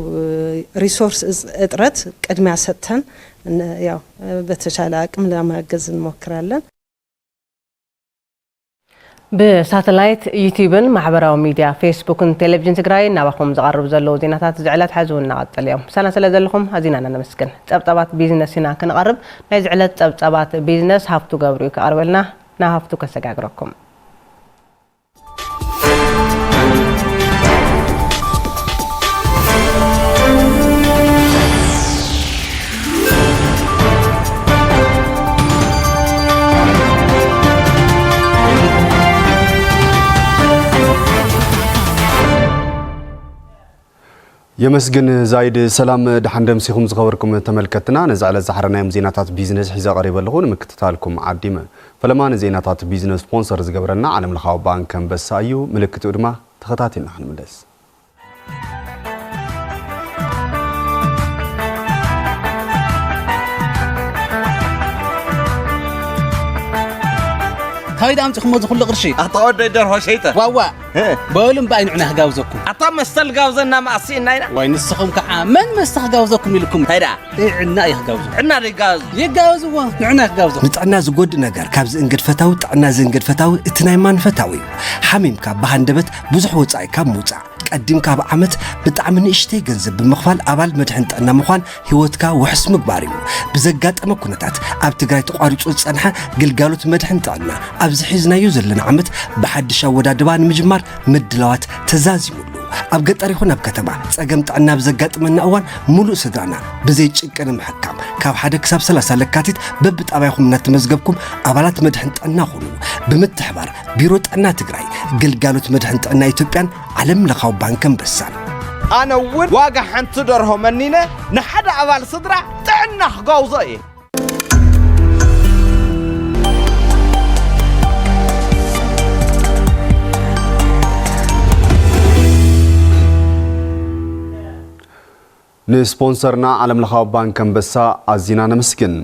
ሪሶርስ እጥረት ቅድሚያ ሰጥተን ያው በተቻለ አቅም ለማገዝ እንሞክራለን። ብሳተላይት፣ ዩቲዩብን ማሕበራዊ ሚድያ ፌስቡክን ቴሌቪዥን ትግራይ ናባኹም ዝቐርቡ ዘለዉ ዜናታት ዝዕለት ሕዚ እውን እናቐጸሉ እዮም። ምሳና ስለ ዘለኹም ኣዚና ነመስግን። ጸብጻባት ቢዝነስ ኢና ክንቐርብ። ናይ ዝዕለት ጸብጻባት ቢዝነስ ሃፍቱ ገብሩ እዩ ክቐርበልና። ናብ ሃፍቱ ከሰጋግረኩም። የመስግን ዛይድ። ሰላም፣ ደሓን ደምሲኹም ዝኸበርኩም ተመልከትና። ነዚ ዕለት ዝሓረናዮም ዜናታት ቢዝነስ ሒዘ ቀሪበ ኣለኹ። ንምክትታልኩም ዓዲመ። ፈለማ ንዜናታት ቢዝነስ ስፖንሰር ዝገብረና ዓለምለኻዊ ባንክ ኣንበሳ እዩ። ምልክትኡ ድማ ተኸታቲልና ክንምለስ። ካበይ ደኣ ኣምጺኹሞ እዚ ኩሉ ቅርሺ? ኣታ ወደይ ደርሆ ሸይጠ። ዋዋ። እ። በሉ እምበኣይ ንዕና ክጋብዘኩም። ኣታ መስተ ልጋብዘና መኣሲ ኢና ኢና። ዋይ ንስኹም ከዓ መን መስተ ክጋብዘኩም ኢልኩም? እንታይ ደኣ? ጥዕና እዩ ክጋብዞ። ጥዕና ደጋብዝ። ይጋብዝዎ፣ ንዕና ክጋብዞ። ንጥዕና ዝጎድእ ነገር ካብ ዝእንግድ ፈታዊ፣ ጥዕና ዝእንግድ ፈታዊ እቲ ናይ ማን ፈታዊ እዩ? ሓሚምካ ብሃንደበት ብዙሕ ወጻኢ ካብ ምውጻእ፣ ቀዲምካ ኣብ ዓመት ብጣዕሚ ንእሽተይ ገንዘብ ብምኽፋል ኣባል መድሕን ጥዕና ምዃን ህይወትካ ውሕስ ምግባር እዩ። ብዘጋጠመ ኩነታት ኣብ ትግራይ ተቋሪጹ ዝጸንሐ ግልጋሎት መድሕን ጥዕና ኣብዚ ሒዝናዮ ዘለና ዓመት ብሓድሽ ኣወዳድባ ንምጅማር ምድላዋት ተዛዚሙሉ። ኣብ ገጠር ይኹን ኣብ ከተማ ጸገም ጥዕና ኣብ ዘጋጥመና እዋን ሙሉእ ስድራና ብዘይ ጭንቂ ንምሕካም ካብ ሓደ ክሳብ ሰላሳ ለካቲት በብጣብያኹም እናተመዝገብኩም ኣባላት መድሕን ጥዕና ኩኑ። ብምትሕባር ቢሮ ጥዕና ትግራይ፣ ግልጋሎት መድሕን ጥዕና ኢትዮጵያን ዓለም ለኻዊ ባንክ ኣንበሳን። ኣነ እውን ዋጋ ሓንቲ ደርሆ መኒነ ንሓደ ኣባል ስድራ ጥዕና ክጋውዞ እየ። ንስፖንሰርና ዓለምለኻዊ ባንክ ኣንበሳ ኣዚና ነመስግን።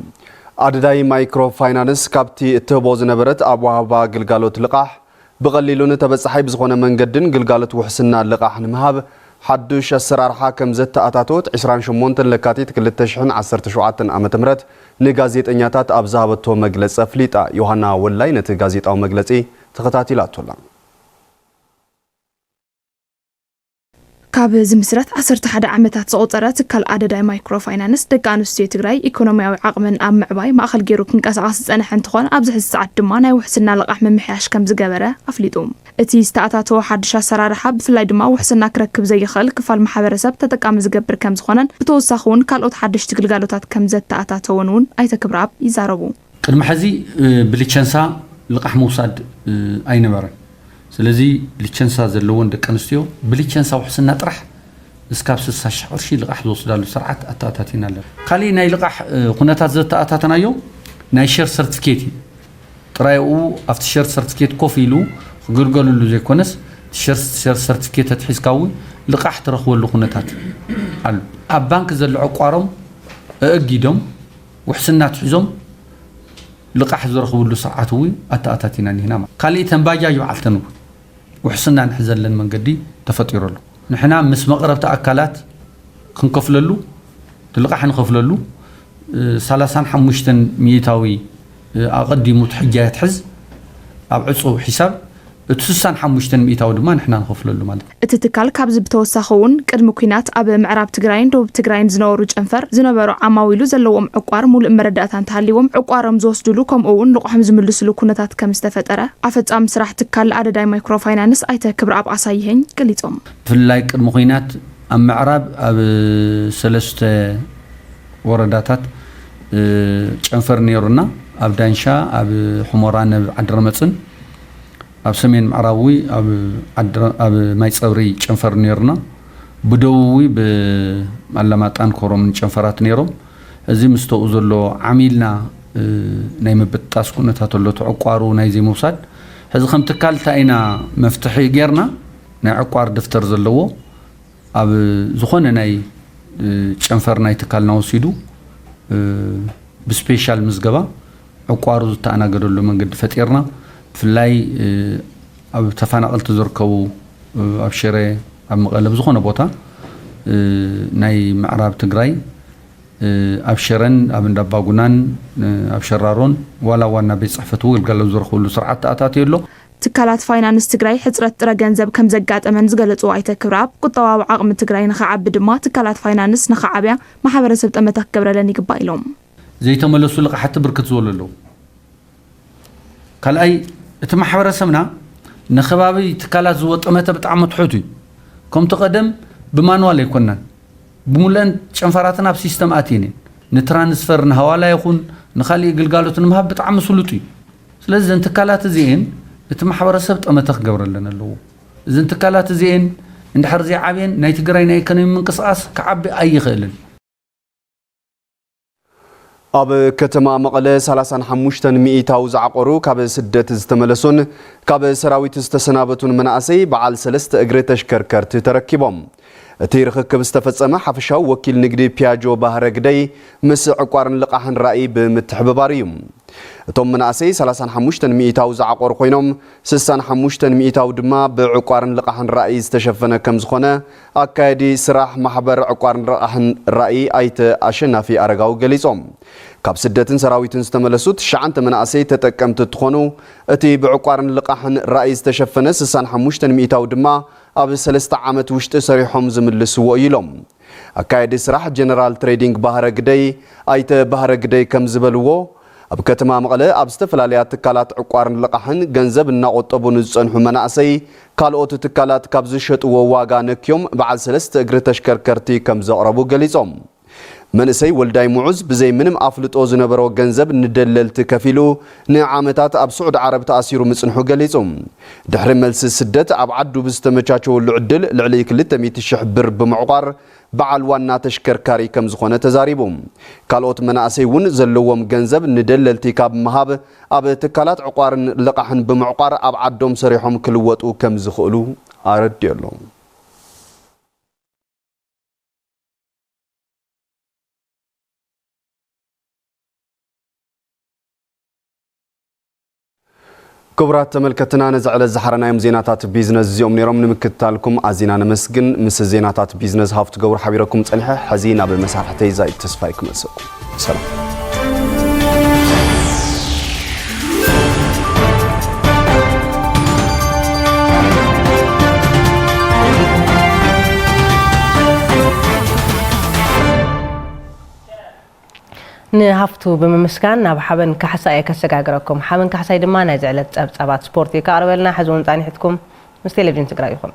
ኣደዳይ ማይክሮ ፋይናንስ ካብቲ እትህቦ ዝነበረት ኣብ ወሃባ ግልጋሎት ልቓሕ ብቐሊሉን ተበጻሓይ ብዝኾነ መንገድን ግልጋሎት ውሕስና ልቓሕ ንምሃብ ሓዱሽ ኣሰራርሓ ከም ዘተኣታተወት ዕስራን ሸሞንተን ለካቲት ክልተ ሽሕን ዓሰርተ ሸውዓተን ዓመተ ምህረት ንጋዜጠኛታት ኣብ ዝሃበቶ መግለጺ ኣፍሊጣ። ዮሃና ወላይ ነቲ ጋዜጣዊ መግለጺ ተኸታቲላቶ ኣላ። ካብ ዝምስረት ዓሰርተ ሓደ ዓመታት ዘቑጸረ ትካል ኣደዳይ ማይክሮ ፋይናንስ፣ ደቂ ኣንስትዮ ትግራይ ኢኮኖሚያዊ ዓቕመን ኣብ ምዕባይ ማእኸል ገይሩ ክንቀሳቐስ ዝጸንሐ እንትኾን፣ ኣብዚ ሕዚ ሰዓት ድማ ናይ ውሕስና ልቓሕ ምምሕያሽ ከም ዝገበረ ኣፍሊጡ። እቲ ዝተኣታተወ ሓድሽ ኣሰራርሓ፣ ብፍላይ ድማ ውሕስና ክረክብ ዘይኽእል ክፋል ማሕበረሰብ ተጠቃሚ ዝገብር ከም ዝኾነን፣ ብተወሳኺ እውን ካልኦት ሓደሽቲ ግልጋሎታት ከም ዘተኣታተወን እውን ኣይተ ክብረኣብ ይዛረቡ። ቅድሚ ሕዚ፣ እ፣ ብሊቸንሳ ልቓሕ ምውሳድ፣ እ፣ ኣይነበረን። ስለዚ ሊቸንሳ ዘለወን ደቂ ኣንስትዮ ብሊቸንሳ ውሕስና ጥራሕ እስካብ ስሳ ሽሕ ቅርሺ ልቓሕ ዝወስዳሉ ስርዓት ኣተኣታቲና ኣለና። ካሊእ ናይ ልቓሕ፣ እ፣ ኩነታት ዘተኣታተናዮ ናይ ሸር ሰርቲፊኬት እዩ። ጥራይ ኣብኡ ኣብቲ ሸር ሰርቲፊኬት ኮፍ ኢሉ ክግልገሉሉ ዘይኮነስ፣ ሸር፣ ሸር ሰርቲፊኬት ተትሒዝካ እውን ልቓሕ ትረኽበሉ ኩነታት ኣሎ። ኣብ ባንክ ዘሎ ዕቋሮም ኣእጊዶም ውሕስና ኣትሒዞም ልቓሕ ዝረኽብሉ ስርዓት እውን ኣተኣታቲና እኒህና ማለት። ካሊእ ተን ባጃጅ በዓልተን እውን ውሕስና ንሕዘለን መንገዲ ተፈጢሩ ኣሎ። ንሕና ምስ መቕረብቲ ኣካላት ክንከፍለሉ፣ እቲ ልቓሕ ንኸፍለሉ፣ እ፣ ሰላሳን ሓሙሽተን ሚእታዊ፣ እ፣ ኣቐዲሙ እቲ ሕጃ የትሕዝ ኣብ ዕጹው ሒሳብ፣ እቲ ስሳን ሓሙሽተን ሚእታዊ ድማ ንሕና ንኸፍለሉ ማለት እዩ። እቲ ትካል ካብዚ ብተወሳኺ እውን ቅድሚ ኲናት ኣብ ምዕራብ ትግራይን ደቡብ ትግራይን ዝነበሩ ጨንፈር ዝነበሩ ዓማዊሉ ዘለዎም ዕቋር ሙሉእ መረዳእታ እንተሃልይዎም ዕቋሮም ዝወስድሉ ከምኡ እውን ልቕሖም ዝምልስሉ ኩነታት ከም ዝተፈጠረ ኣፈጻሚ ስራሕ ትካል ኣደዳይ ማይክሮ ፋይናንስ ኣይተ ክብረኣብ ኣሳይሄኝ ገሊጾም። ብፍላይ ቅድሚ ኲናት ኣብ ምዕራብ ኣብ ሰለስተ ወረዳታት፣ እ፣ ጨንፈር ነይሩና። ኣብ ዳንሻ፣ ኣብ ሑመራ፣ ነብ ዓዲ ረመፅን ኣብ ሰሜን ምዕራብ እውን ኣብ ዓዲ ረ-፣ ኣብ ማይ ፀብሪ ጨንፈር ነይሩና። ብደቡዊ ብኣላማጣን ኮረምን ጨንፈራት ነይሮም። እዚ ምስተኡ ዘሎ ዓሚልና፣ እ፣ ናይ ምብጥጣስ ኩነታት ኣሎ፣ ተዕቋሩ ናይ ዘይምውሳድ። ሕዚ ከም ትካል እንታይ ኢና መፍትሒ ጌርና? ናይ ዕቋር ደፍተር ዘለዎ ኣብ ዝኾነ ናይ፣ እ፣ ጨንፈር ናይ ትካልና ወሲዱ፣ እ፣ ብስፔሻል ምዝገባ ዕቋሩ ዝተኣናገደሉ መንገዲ ፈጢርና። ብፍላይ፣ እ፣ ኣብ ተፈናቐልቲ ዝርከቡ፣ እ፣ ኣብ ሽረ፣ ኣብ መቐለ፣ ብዝኾነ ቦታ፣ እ፣ ናይ ምዕራብ ትግራይ፣ እ፣ ኣብ ሽረን ኣብ እንዳባጉናን፣ እ፣ ኣብ ሸራሮን ዋላ ዋና ቤት ጽሕፈቱ ግልጋሎት ዝረኽብሉ ስርዓት ተኣታትዩ ኣሎ። ትካላት ፋይናንስ ትግራይ ሕፅረት ጥረ ገንዘብ ከም ዘጋጠመን ዝገለፁ ኣይተ ክብረኣብ፣ ቁጠባዊ ዓቕሚ ትግራይ ንኸዓቢ ድማ ትካላት ፋይናንስ ንኸዓብያ ማሕበረሰብ ጠመተ ክገብረለን ይግባእ ኢሎም። ዘይተመለሱ ልቓሕቲ ብርክት ዝበሉ ኣለዉ። ካልኣይ፣ እቲ ማሕበረሰብና ንከባቢ ትካላት ዝወጠመተ ብጣዕሚ ትሑት እዩ። ከምቲ ቀደም ብማንዋል ኣይኮናን። ብምሉአን ጨንፈራትና ኣብ ሲስተም ኣትየን እየን። ንትራንስፈር ንሃዋላ ይኹን ንኻሊእ ግልጋሎት ንምሃብ ብጣዕሚ ስሉጥ እዩ። ስለዚ እዘን ትካላት እዚኤን እቲ ማሕበረሰብ ጠመተ ክገብረለን ኣለዎ። እዘን ትካላት እዚኤን እንድሕር ዘይዓብየን ናይ ትግራይ ናይ ኢኮኖሚ ምንቅስቃስ ክዓቢ ኣይኽእልን። ኣብ ከተማ መቐለ ሰላሳን ሓሙሽተን ሚኢታዊ ዝዓቆሩ ካብ ስደት ዝተመለሱን ካብ ሰራዊት ዝተሰናበቱን መናእሰይ በዓል ሰለስተ እግሪ ተሽከርከርቲ ተረኪቦም። እቲ ርኽክብ ዝተፈጸመ ሓፈሻዊ ወኪል ንግዲ ፒያጆ ባህረ ግደይ ምስ ዕቋርን ልቓሕን ራእይ ብምትሕብባር እዩ። እቶም መናእሰይ ሰላሳን ሓሙሽተን ሚኢታዊ ዝዓቆሩ ኮይኖም፣ ስሳን ሓሙሽተን ሚኢታዊ ድማ ብዕቋርን ልቓሕን ራእይ ዝተሸፈነ ከም ዝኾነ ኣካየዲ ስራሕ ማሕበር ዕቋርን ልቓሕን ራእይ ኣይተ ኣሸናፊ ኣረጋዊ ገሊጾም። ካብ ስደትን ሰራዊትን ዝተመለሱ ትሽዓተ መናእሰይ ተጠቀምቲ እንትኾኑ፣ እቲ ብዕቋርን ልቓሕን ራእይ ዝተሸፈነ ስሳን ሓሙሽተን ሚኢታዊ ድማ ኣብ ሰለስተ ዓመት ውሽጢ ሰሪሖም ዝምልስዎ እዩ ኢሎም። ኣካየዲ ስራሕ ጀነራል ትሬዲንግ ባህረ ግደይ ኣይተ ባህረ ግደይ ከም ዝበልዎ፣ ኣብ ከተማ መቐለ ኣብ ዝተፈላለያ ትካላት ዕቋርን ልቓሕን ገንዘብ እናቖጠቡ ንዝጸንሑ መናእሰይ፣ ካልኦት ትካላት ካብ ዝሸጥዎ ዋጋ ነክዮም በዓል ሰለስተ እግሪ ተሽከርከርቲ ከም ዘቕረቡ ገሊጾም። መንእሰይ ወልዳይ ሙዑዝ ብዘይ ምንም ኣፍልጦ ዝነበሮ ገንዘብ ንደለልቲ ከፊሉ ንዓመታት ኣብ ስዑዲ ዓረብ ተኣሲሩ ምጽንሑ ገሊጹ። ድሕሪ መልሲ ስደት ኣብ ዓዱ ብዝተመቻቸወሉ ዕድል ልዕሊ ክልተ ሚእቲ ሽሕ ብር ብምዕቋር በዓል ዋና ተሽከርካሪ ከም ዝኾነ ተዛሪቡ። ካልኦት መናእሰይ እውን ዘለዎም ገንዘብ ንደለልቲ ካብ ምሃብ ኣብ ትካላት ዕቋርን ልቓሕን ብምዕቋር ኣብ ዓዶም ሰሪሖም ክልወጡ ከም ዝኽእሉ ኣረዲኡ ኣሎ። ክቡራት ተመልከትና፣ ነዚ ዕለት ዝሓረናዮም ዜናታት ቢዝነስ እዚኦም ነይሮም። ንምክትታልኩም ኣዚና ነመስግን። ምስ ዜናታት ቢዝነስ ሃፍቱ ገብሩ ሓቢረኩም ጸኒሐ። ሕዚ ናብ መሳርሕተይ ዛይድ ተስፋይ ክመልሰኩም። ሰላም። ንሃፍቱ ብምምስጋን ናብ ሓበን ካሕሳ እየ ከሰጋግረኩም። ሓበን ካሕሳይ ድማ ናይዚ ዕለት ጸብጻባት ስፖርት እዩ ከቕርበልና። ሕዚ እውን ጻኒሕትኩም ምስ ቴሌቪዥን ትግራይ ይኹን።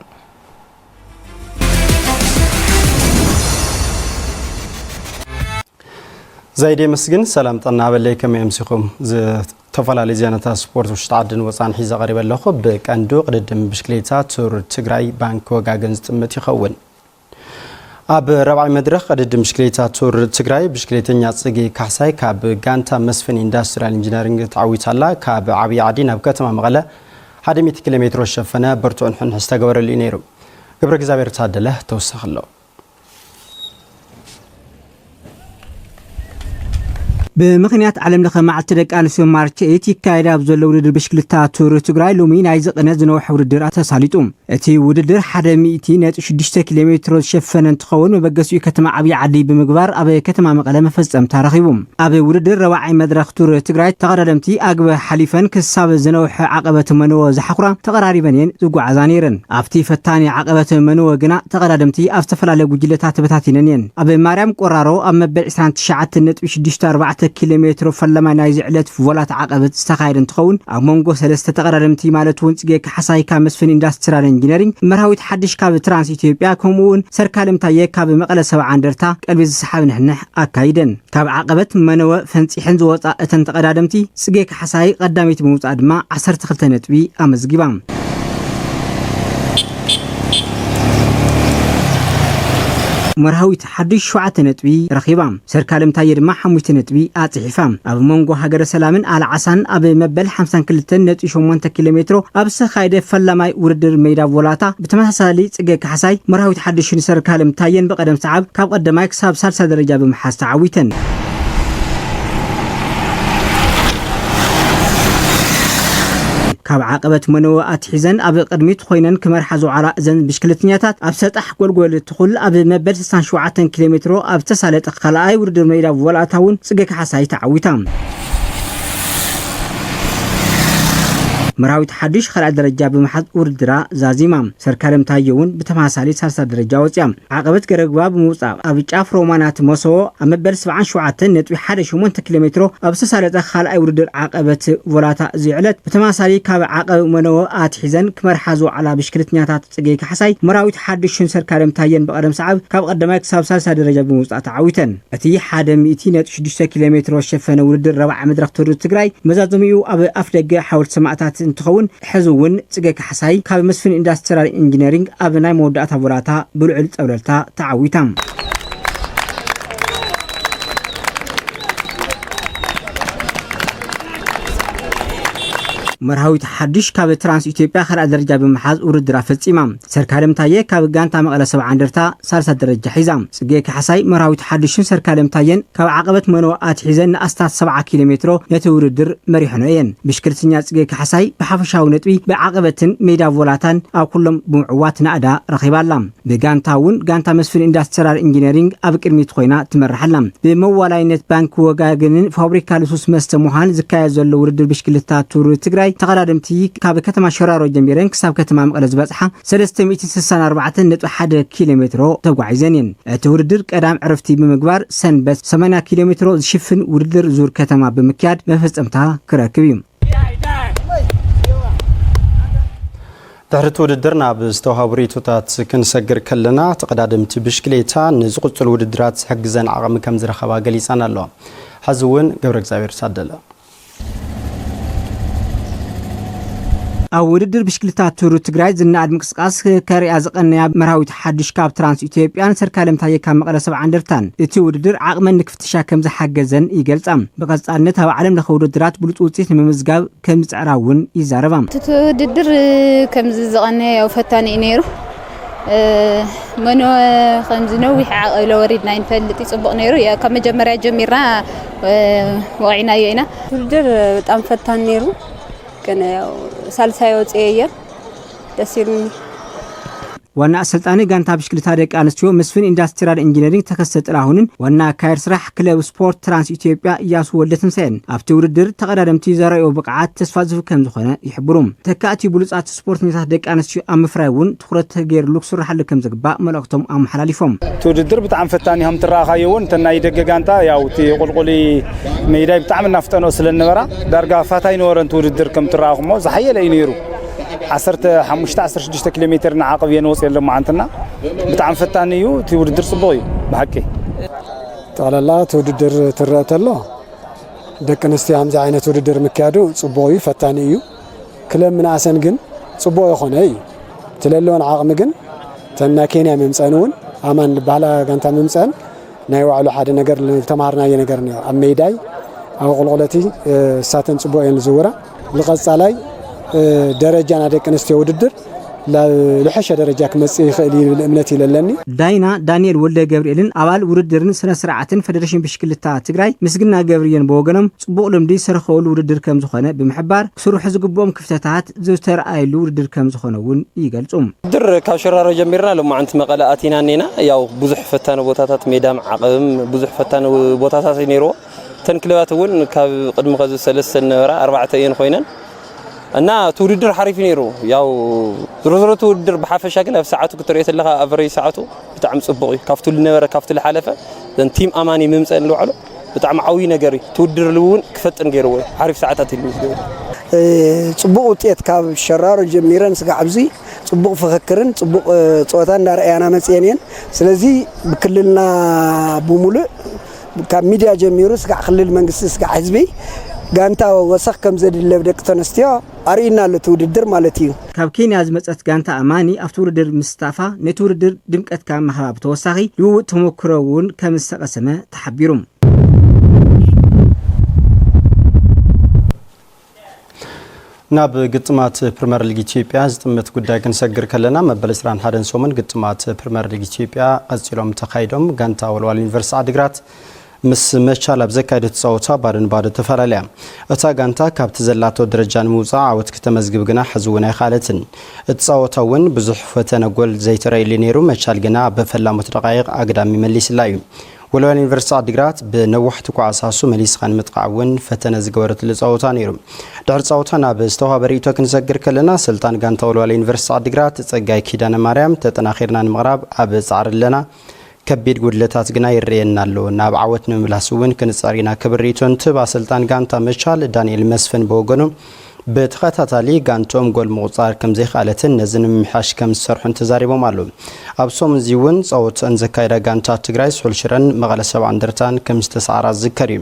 ዛይድ የመስግን። ሰላም ጥዕና በለይ፣ ከመይ ኣምሲኹም? ዝተፈላለዩ ዜናታት ስፖርት ውሽጢ ዓድን ወፃን ሒዘ ቀሪበ ኣለኹ። ብቀንዱ ቅድድም ብሽክሌታ ቱር ትግራይ ባንክ ወጋገን ዝጥምት ይኸውን። ኣብ ራብዓይ መድረኽ ቅድድም ብሽክሌታ ቱር ትግራይ ብሽክሌተኛ ፅጌ ካሕሳይ ካብ ጋንታ መስፍን ኢንዳስትሪያል ኢንጂነሪንግ ተዓዊታ ኣላ። ካብ ዓብዪ ዓዲ ናብ ከተማ መቐለ ሓደ ሚእቲ ኪሎ ሜትሮ ዝሸፈነ ብርቱዕ ንሕንሕ ዝተገበረሉ እዩ ነይሩ። ገብረ እግዚኣብሔር ታደለ ተወሳኺ ኣሎ። ብምኽንያት ዓለም ለኸ መዓልቲ ደቂ ኣንስትዮ ማርች ኤይት ይካየድ ኣብ ዘሎ ውድድር ብሽክልታ ቱር ትግራይ ሎሚ ናይዚ ቅነ ዝነውሐ ውድድር ተሳሊጡ። እቲ ውድድር ሓደ ሚእቲ ነጥቢ ሽዱሽተ ኪሎ ሜትሮ ዝሸፈነ እንትኸውን መበገሲኡ ከተማ ዓብዪ ዓዲ ብምግባር ኣብ ከተማ መቐለ መፈጸምታ ረኺቡ። ኣብ ውድድር ረባዓይ መድረኽ ቱር ትግራይ ተቐዳደምቲ ኣግበ ሓሊፈን ክሳብ ዝነውሐ ዓቐበት መንዎ ዝሓኹራ ተቐራሪበን እየን ዝጓዓዛ ነይረን። ኣብቲ ፈታኒ ዓቐበት መንዎ ግና ተቐዳደምቲ ኣብ ዝተፈላለየ ጉጅለታት ተበታቲነን እየን። ኣብ ማርያም ቆራሮ ኣብ መበል ዕስራን ትሽዓተን ነጥቢ ሽዱሽተ ኣርባዕተ ኪሎ ሜትሮ ፈለማይ ናይዚ ዕለት ቮላት ዓቐበት ዝተኻየደ እንትኸውን፣ ኣብ መንጎ ሰለስተ ተቐዳደምቲ ማለት እውን ጽጌ ካሕሳይ ካብ መስፍን ኢንዳስትሪያል ኢንጂነሪንግ፣ መርሃዊት ሓድሽ ካብ ትራንስ ኢትዮጵያ፣ ከምኡ እውን ሰርካለም ታየ ካብ መቐለ ሰብዓ እንደርታ ቀልቢ ዝሰሓብ ንሕንሕ ኣካይደን። ካብ ዓቐበት መነወ ፈንፂሐን ዝወፃ እተን ተቐዳደምቲ፣ ፅጌ ካሕሳይ ቀዳመይቲ ብምውፃእ ድማ ዓሰርተ ክልተ ነጥቢ ኣመዝጊባ። መርሃዊት ሓድሽ ሸውዓተ ነጥቢ ረኺባ። ሰርካለም ታየ ድማ ሓሙሽተ ነጥቢ ኣጽሒፋ። ኣብ መንጎ ሃገረ ሰላምን ኣልዓሳን ኣብ መበል ሓምሳን ክልተን ነጥቢ ሸሞንተ ኪሎ ሜትሮ ኣብ ዝተኻየደ ፈላማይ ውድድር ሜዳ ቮላታ ብተመሳሳሊ ጽገ ካሕሳይ፣ መርሃዊት ሓድሽን ሰርካለም ታየን ብቐደም ሰዓብ ካብ ቀዳማይ ክሳብ ሳልሳይ ደረጃ ብምሓዝ ተዓዊተን። ካብ ዓቐበት መነወ ኣትሒዘን ኣብ ቅድሚት ኮይነን ክመርሓ ዝውዓላ እዘን ብሽክለተኛታት ኣብ ሰጣሕ ጎልጎል ትኹል ኣብ መበል ስሳን ሸውዓተን ኪሎ ሜትሮ ኣብ ዝተሳለጠ ካልኣይ ውድድር ሜዳ ቮላታ እውን ጽገ ካሕሳይ ተዓዊታ። መርሃዊት ሓድሽ ካልኣይ ደረጃ ብምሓዝ ውድድራ ዛዚማ። ሰርካለም ታየ እውን ብተመሳሳሊ ሳልሳይ ደረጃ ወጽያ። ዓቐበት ገረግባ ብምውጻእ ኣብ ጫፍ ሮማናት መሶ ኣብ መበል ሰብዓን ሸውዓተን ነጥቢ ሓደ ሸሞንተ ኪሎ ሜትሮ ኣብ ዝተሳለጠ ካልኣይ ውድድር ዓቐበት ቮላታ እዚ ዕለት ብተመሳሳሊ ካብ ዓቐብ መነወ ኣትሒዘን ክመርሓ ዝውዓላ ብሽክለተኛታት ጽጌ ካሕሳይ፣ መርሃዊት ሓድሽን ሰርካለም ታየን ብቐደም ሰዓብ ካብ ቀዳማይ ክሳብ ሳልሳይ ደረጃ ብምውጻእ ተዓዊተን። እቲ ሓደ ሚእቲ ነጥቢ ሽዱሽተ ኪሎ ሜትሮ ዝሸፈነ ውድድር ረብዓ መድረኽ ቱር ትግራይ መዛዘሚኡ ኣብ ኣፍ ደገ ሓወልቲ ሰማእታት እንትኸውን፣ ሕዚ እውን ጽገ ካሕሳይ ካብ መስፍን ኢንዳስትሪያል ኢንጂነሪንግ ኣብ ናይ መወዳእታ ቮላታ ብልዑል ጸብለልታ ተዓዊታ። መርሃዊት ሓድሽ ካብ ትራንስ ኢትዮጵያ ካልኣይ ደረጃ ብምሓዝ ውድድራ ፈጺማ። ሰርካለም ታየ ካብ ጋንታ መቐለ ሰብዓ እንደርታ ሳልሳይ ደረጃ ሒዛ። ጽጌ ካሕሳይ፣ መርሃዊት ሓድሽን ሰርካለም ታየን ካብ ዓቐበት መኖ ኣትሒዘን ንኣስታት ሰብዓ ኪሎ ሜትሮ ነቲ ውድድር መሪሐኖ እየን። ብሽክለተኛ ጽጌ ካሕሳይ ብሓፈሻዊ ነጥቢ ብዓቐበትን ሜዳ ቮላታን ኣብ ኩሎም ብምዕዋት ናእዳ ረኺባ ኣላ። ብጋንታ እውን ጋንታ መስፍን ኢንዳስትሪያል ኢንጂነሪንግ ኣብ ቅድሚት ኮይና ትመርሕ ኣላ። ብመዋላይነት ባንክ ወጋገንን ፋብሪካ ልሱስ መስተ ሙሃን ዝካየድ ዘሎ ውድድር ብሽክለታ ቱር ትግራይ ተቐዳደምቲ ካብ ከተማ ሸራሮ ጀሚረን ክሳብ ከተማ መቐለ ዝበጽሓ ሰለስተ ሚእትን ስሳን ኣርባዕተን ነጥቢ ሓደ ኪሎ ሜትሮ ተጓዒዘን እየን። እቲ ውድድር ቀዳም ዕረፍቲ ብምግባር ሰንበት ሰማንያ ኪሎ ሜትሮ ዝሽፍን ውድድር ዙር ከተማ ብምክያድ መፈጸምታ ክረክብ እዩ። ድሕሪ እቲ ውድድር ናብ ዝተዋህቡ ርእይቶታት ክንሰግር ከለና፣ ተቐዳደምቲ ብሽክሌታ ንዝቕጽሉ ውድድራት ዝሕግዘን ዓቕሚ ከም ዝረኸባ ገሊጸን ኣለዋ። ሐዚ እውን ገብረ እግዚኣብሔር ታደለ። ኣብ ውድድር ብሽክሌታ ቱር ትግራይ ዝነኣድ ምንቅስቃስ ከርእያ ዝቐነያ መርሃዊት ሓድሽ ካብ ትራንስ ኢትዮጵያን ሰርካለም ታየ ካብ መቐለ ሰብዓ እንደርታን እቲ ውድድር ዓቕመን ንክፍትሻ ከም ዝሓገዘን ይገልጻ። ብቐጻልነት ኣብ ዓለም ለኸ ውድድራት ብሉጽ ውፅኢት ንምምዝጋብ ከም ዝጽዕራ እውን ይዛረባ። እቲ ውድድር ከምዚ ዝቐነ ያው ፈታኒ እዩ ነይሩ። እ፣ መኖ ከምዚ ነዊሕ ዓቐብ ለወሪድና ይንፈልጥ እዩ፣ ጽቡቕ ነይሩ። ያው ካብ መጀመርያ ጀሚርና፣ እ፣ ወቒዕናዮ ኢና። ውድድር በጣም ፈታኒ ነይሩ፣ ግን ያው ሳልሳይ ወፅኤ እየ፣ ደስ ኢሉኒ። ዋና ኣሰልጣኒ ጋንታ ብሽክሌታ ደቂ ኣንስትዮ መስፍን ኢንዳስትሪያል ኢንጂነሪንግ ተከስተ ጥላሁንን ዋና ኣካየድ ስራሕ ክለብ ስፖርት ትራንስ ኢትዮጵያ እያሱ ወልደ ትንሳኤን ኣብቲ ውድድር ተቐዳደምቲ ዘረኣዮ ብቕዓት ተስፋ ዝህብ ከም ዝኾነ ይሕብሩ። ተካእቲ ብሉጻት ስፖርተኛታት ደቂ ኣንስትዮ ኣብ ምፍራይ እውን ትኹረት ተገይርሉ ክስርሓሉ ከም ዝግባእ መልእኽቶም ኣመሓላሊፎም። እቲ ውድድር ብጣዕሚ ፈታኒ ከም ትረኣኻዮ እውን፣ እተን ናይ ደገ ጋንታ ያው እቲ ቁልቁሊ ሜዳይ ብጣዕሚ እናፍጠንኦ ስለ ዝነበራ፣ ዳርጋ ፋታ ኣይነበረን እቲ ውድድር። ከም ትረኣኹሞ ዝሓየለ እዩ ነይሩ። ዓሰርተ ሓሙሽተ ዓሰርተ ሽዱሽተ ኪሎ ሜትር ንዓቐብ እየን ወፅየን ሎማዓንትና። ብጣዕሚ ፈታኒ እዩ። እቲ ውድድር ፅቡቕ እዩ ብሓቂ። ጠቕላላ እቲ ውድድር ትረአ ተሎ፣ ደቂ ኣንስትዮ ከምዚ ዓይነት ውድድር ምክያዱ ፅቡቕ እዩ፣ ፈታኒ እዩ። ክለብ ምንኣሰን ግን ፅቡቕ ይኾነ እዩ። እቲ ለለዎን ዓቕሚ ግን እተን ናይ ኬንያ ምምፀአን እውን ኣማን ዝበሃላ ጋንታ ምምፀአን ናይ ባዕሉ ሓደ ነገር ዝተምሃርናዮ ነገር እኒኦ። ኣብ ሜዳይ፣ ኣብ ቁልቁለቲ፣ እ፣ እሳተን ፅቡቕ እየን ዝዝውራ። ንቐፃላይ፣ እ፣ ደረጃ ናይ ደቂ ኣንስትዮ ውድድር ላ-፣ ልሐሸ ደረጃ ክመፅእ ይኽእል እዩ ዝብል እምነት እዩ ለለኒ። ዳይና ዳንኤል ወልደ ገብርኤልን ኣባል ውድድርን ስነ ስርዓትን ፌደሬሽን ብሽክልታ ትግራይ ምስግና ገብርየን ብወገኖም፣ ጽቡቕ ልምዲ ዝተረኸበሉ ውድድር ከም ዝኾነ ብምሕባር፣ ክስርሑ ዝግብኦም ክፍተታት ዝተረኣየሉ ውድድር ከም ዝኾነ እውን ይገልጹ። ውድድር ካብ ሸራሮ ጀሚርና ሎማዓንቲ መቐለ ኣቲና እኔና። ያው ብዙሕ ፈታኒ ቦታታት፣ ሜዳ መዓቐብም ብዙሕ ፈታኒ ቦታታት እዩ ነይርዎ። እተን ክለባት እውን ካብ ቅድሚ ከዚ ሰለስተ ዝነበራ ኣርባዕተ እየን ኮይነን። እና እቲ ውድድር ሓሪፍ እዩ ነይሩ። ያው ዝሮ ዝሮ እቲ ውድድር ብሓፈሻ ግን ኣብ ሰዓቱ ክትሪኦ ተለኻ፣ ኣቨሬጅ ሰዓቱ ብጣዕሚ ጽቡቕ እዩ። ካብቲ ዝነበረ፣ ካብቲ ዝሓለፈ፣ እዘን ቲም ኣማኒ ምምፀአን ዝወዓሎ ብጣዕሚ ዓብዪ ነገር እዩ። እቲ ውድድር እውን ክፈጥን ገይርዎ እዩ። ሓሪፍ ሰዓታት እዩ ዝገበረ። እ፣ ጽቡቕ ውጤት ካብ ሸራሮ ጀሚረን ስጋዕ ኣብዚ ጽቡቕ ፍኽክርን ጽቡቕ፣ እ፣ ጸወታ እንዳረኣያና መጽየን እየን። ስለዚ ብክልልና ብምሉእ ካብ ሚድያ ጀሚሩ ስጋዕ ክልል መንግስቲ ስጋዕ ህዝቢ ጋንታ ወሰኽ ከም ዘድለብ ደቂ ተነስትዮ ኣርእዩና ኣሎ እቲ ውድድር ማለት እዩ። ካብ ኬንያ ዝመጸት ጋንታ ኣማኒ ኣብቲ ውድድር ምስታፋ ነቲ ውድድር ድምቀት ካብ ምሃባ ብተወሳኺ ልውውጥ ተመክሮ እውን ከም ዝተቐሰመ ተሓቢሩ። ናብ ግጥማት ፕሪምየር ሊግ ኢትዮጵያ ዝጥምት ጉዳይ ክንሰግር ከለና፣ መበል ዕስራን ሓደን ሰሙን ግጥማት ፕሪምየር ሊግ ኢትዮጵያ ቀጺሎም ተኻይዶም። ጋንታ ወልዋል ዩኒቨርሲቲ ዓዲግራት ምስ መቻል ኣብ ዘካየደት ጸወታ ባዶ ንባዶ ተፈላለያ። እታ ጋንታ ካብቲ ዘላቶ ደረጃ ንምውጻእ ዓወት ክተመዝግብ ግና ሕዚ እውን ኣይኸኣለትን። እቲ ጸወታ እውን ብዙሕ ፈተነ ጎል ዘይተረእየሉ ነይሩ። መቻል ግና ኣብ ፈላሞት ደቃይቕ ኣግዳሚ መሊስላ እዩ። ወልዋል ዩኒቨርሲቲ ዓዲግራት ብነዋሕቲ ኳዕሳሱ መሊስኻ ንምጥቃዕ እውን ፈተነ ዝገበረትሉ ጸወታ ነይሩ። ድሕሪ ጸወታ ናብ ዝተዋህበ ርእይቶ ክንሰግር ከለና፣ ኣሰልጣን ጋንታ ወልዋል ዩኒቨርሲቲ ዓዲግራት ጸጋይ ኪዳነ ማርያም፣ ተጠናኺርና ንምቕራብ ኣብ ጻዕሪ ኣለና። ከቢድ ጉድለታት ግና ይረኣየና ኣሎ። ናብ ዓወት ንምምላስ እውን ክንጸር ኢና ክብል ርእይቶ እንትህብ፣ ኣሰልጣን ጋንታ መቻል ዳንኤል መስፍን ብወገኑ፣ ብተኸታታሊ ጋንትኦም ጎል ምቑጻር ከም ዘይከኣለትን ነዚ ንምምሕያሽ ከም ዝሰርሑን ተዛሪቦም ኣለዉ። ኣብ ሰሙን እዚ እውን ጸወትአን ዘካየዳ ጋንታ ትግራይ ስሑል ሽረን መቐለ ሰብዓ እንደርታን ከም ዝተሰዓራ ዝዝከር እዩ።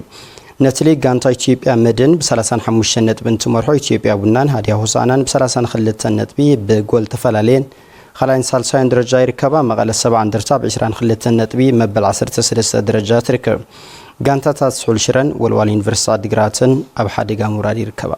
ነቲ ሊግ ጋንታ ኢትዮጵያ መድን ብ ሰላሳን ሓሙሽተን ነጥቢ እንትመርሖ፣ ኢትዮጵያ ቡናን ሃዲያ ሆሳዕናን ብ ሰላሳን ክልተን ነጥቢ ብጎል ተፈላለየን ካልኣይን ሳልሳይን ደረጃ ይርከባ። መቐለ ሰብዓ እንደርታ ብ ዕስራን ክልተን ነጥቢ መበል ዓሰርተ ሰለስተ ደረጃ ትርከብ። ጋንታታት ስሑል ሽረን ወልዋል ዩኒቨርሲቲ ዓዲግራትን ኣብ ሓደጋ ምውራድ ይርከባ።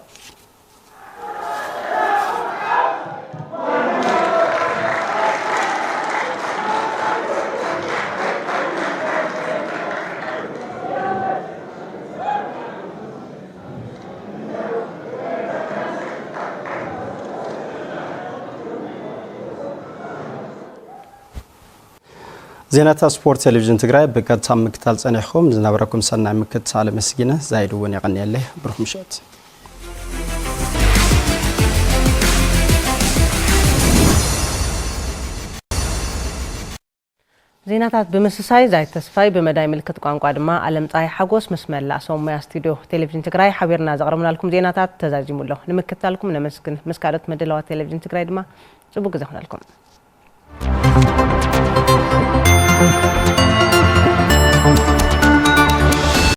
ዜናታት ስፖርት ቴሌቪዥን ትግራይ ብቀጥታ ምክታል ጸኒሕኩም ዝነበረኩም ሰናይ ምክትታል ኣመስጊነ። ዛይድ እውን የቐንየለይ። ብሩኽ ምሸት። ዜናታት ብምስሳይ ዛይድ ተስፋይ፣ ብመዳይ ምልክት ቋንቋ ድማ ኣለምፀሃይ ሓጎስ ምስ መላእ ሰብ ሞያ ስቱድዮ ቴሌቪዥን ትግራይ ሓቢርና ዘቕረብናልኩም ዜናታት ተዛዚሙ ኣሎ። ንምክትታልኩም ነመስግን። ምስ ካልኦት ምድላዋት ቴሌቪዥን ትግራይ ድማ ፅቡቅ ግዜ ይኹነልኩም።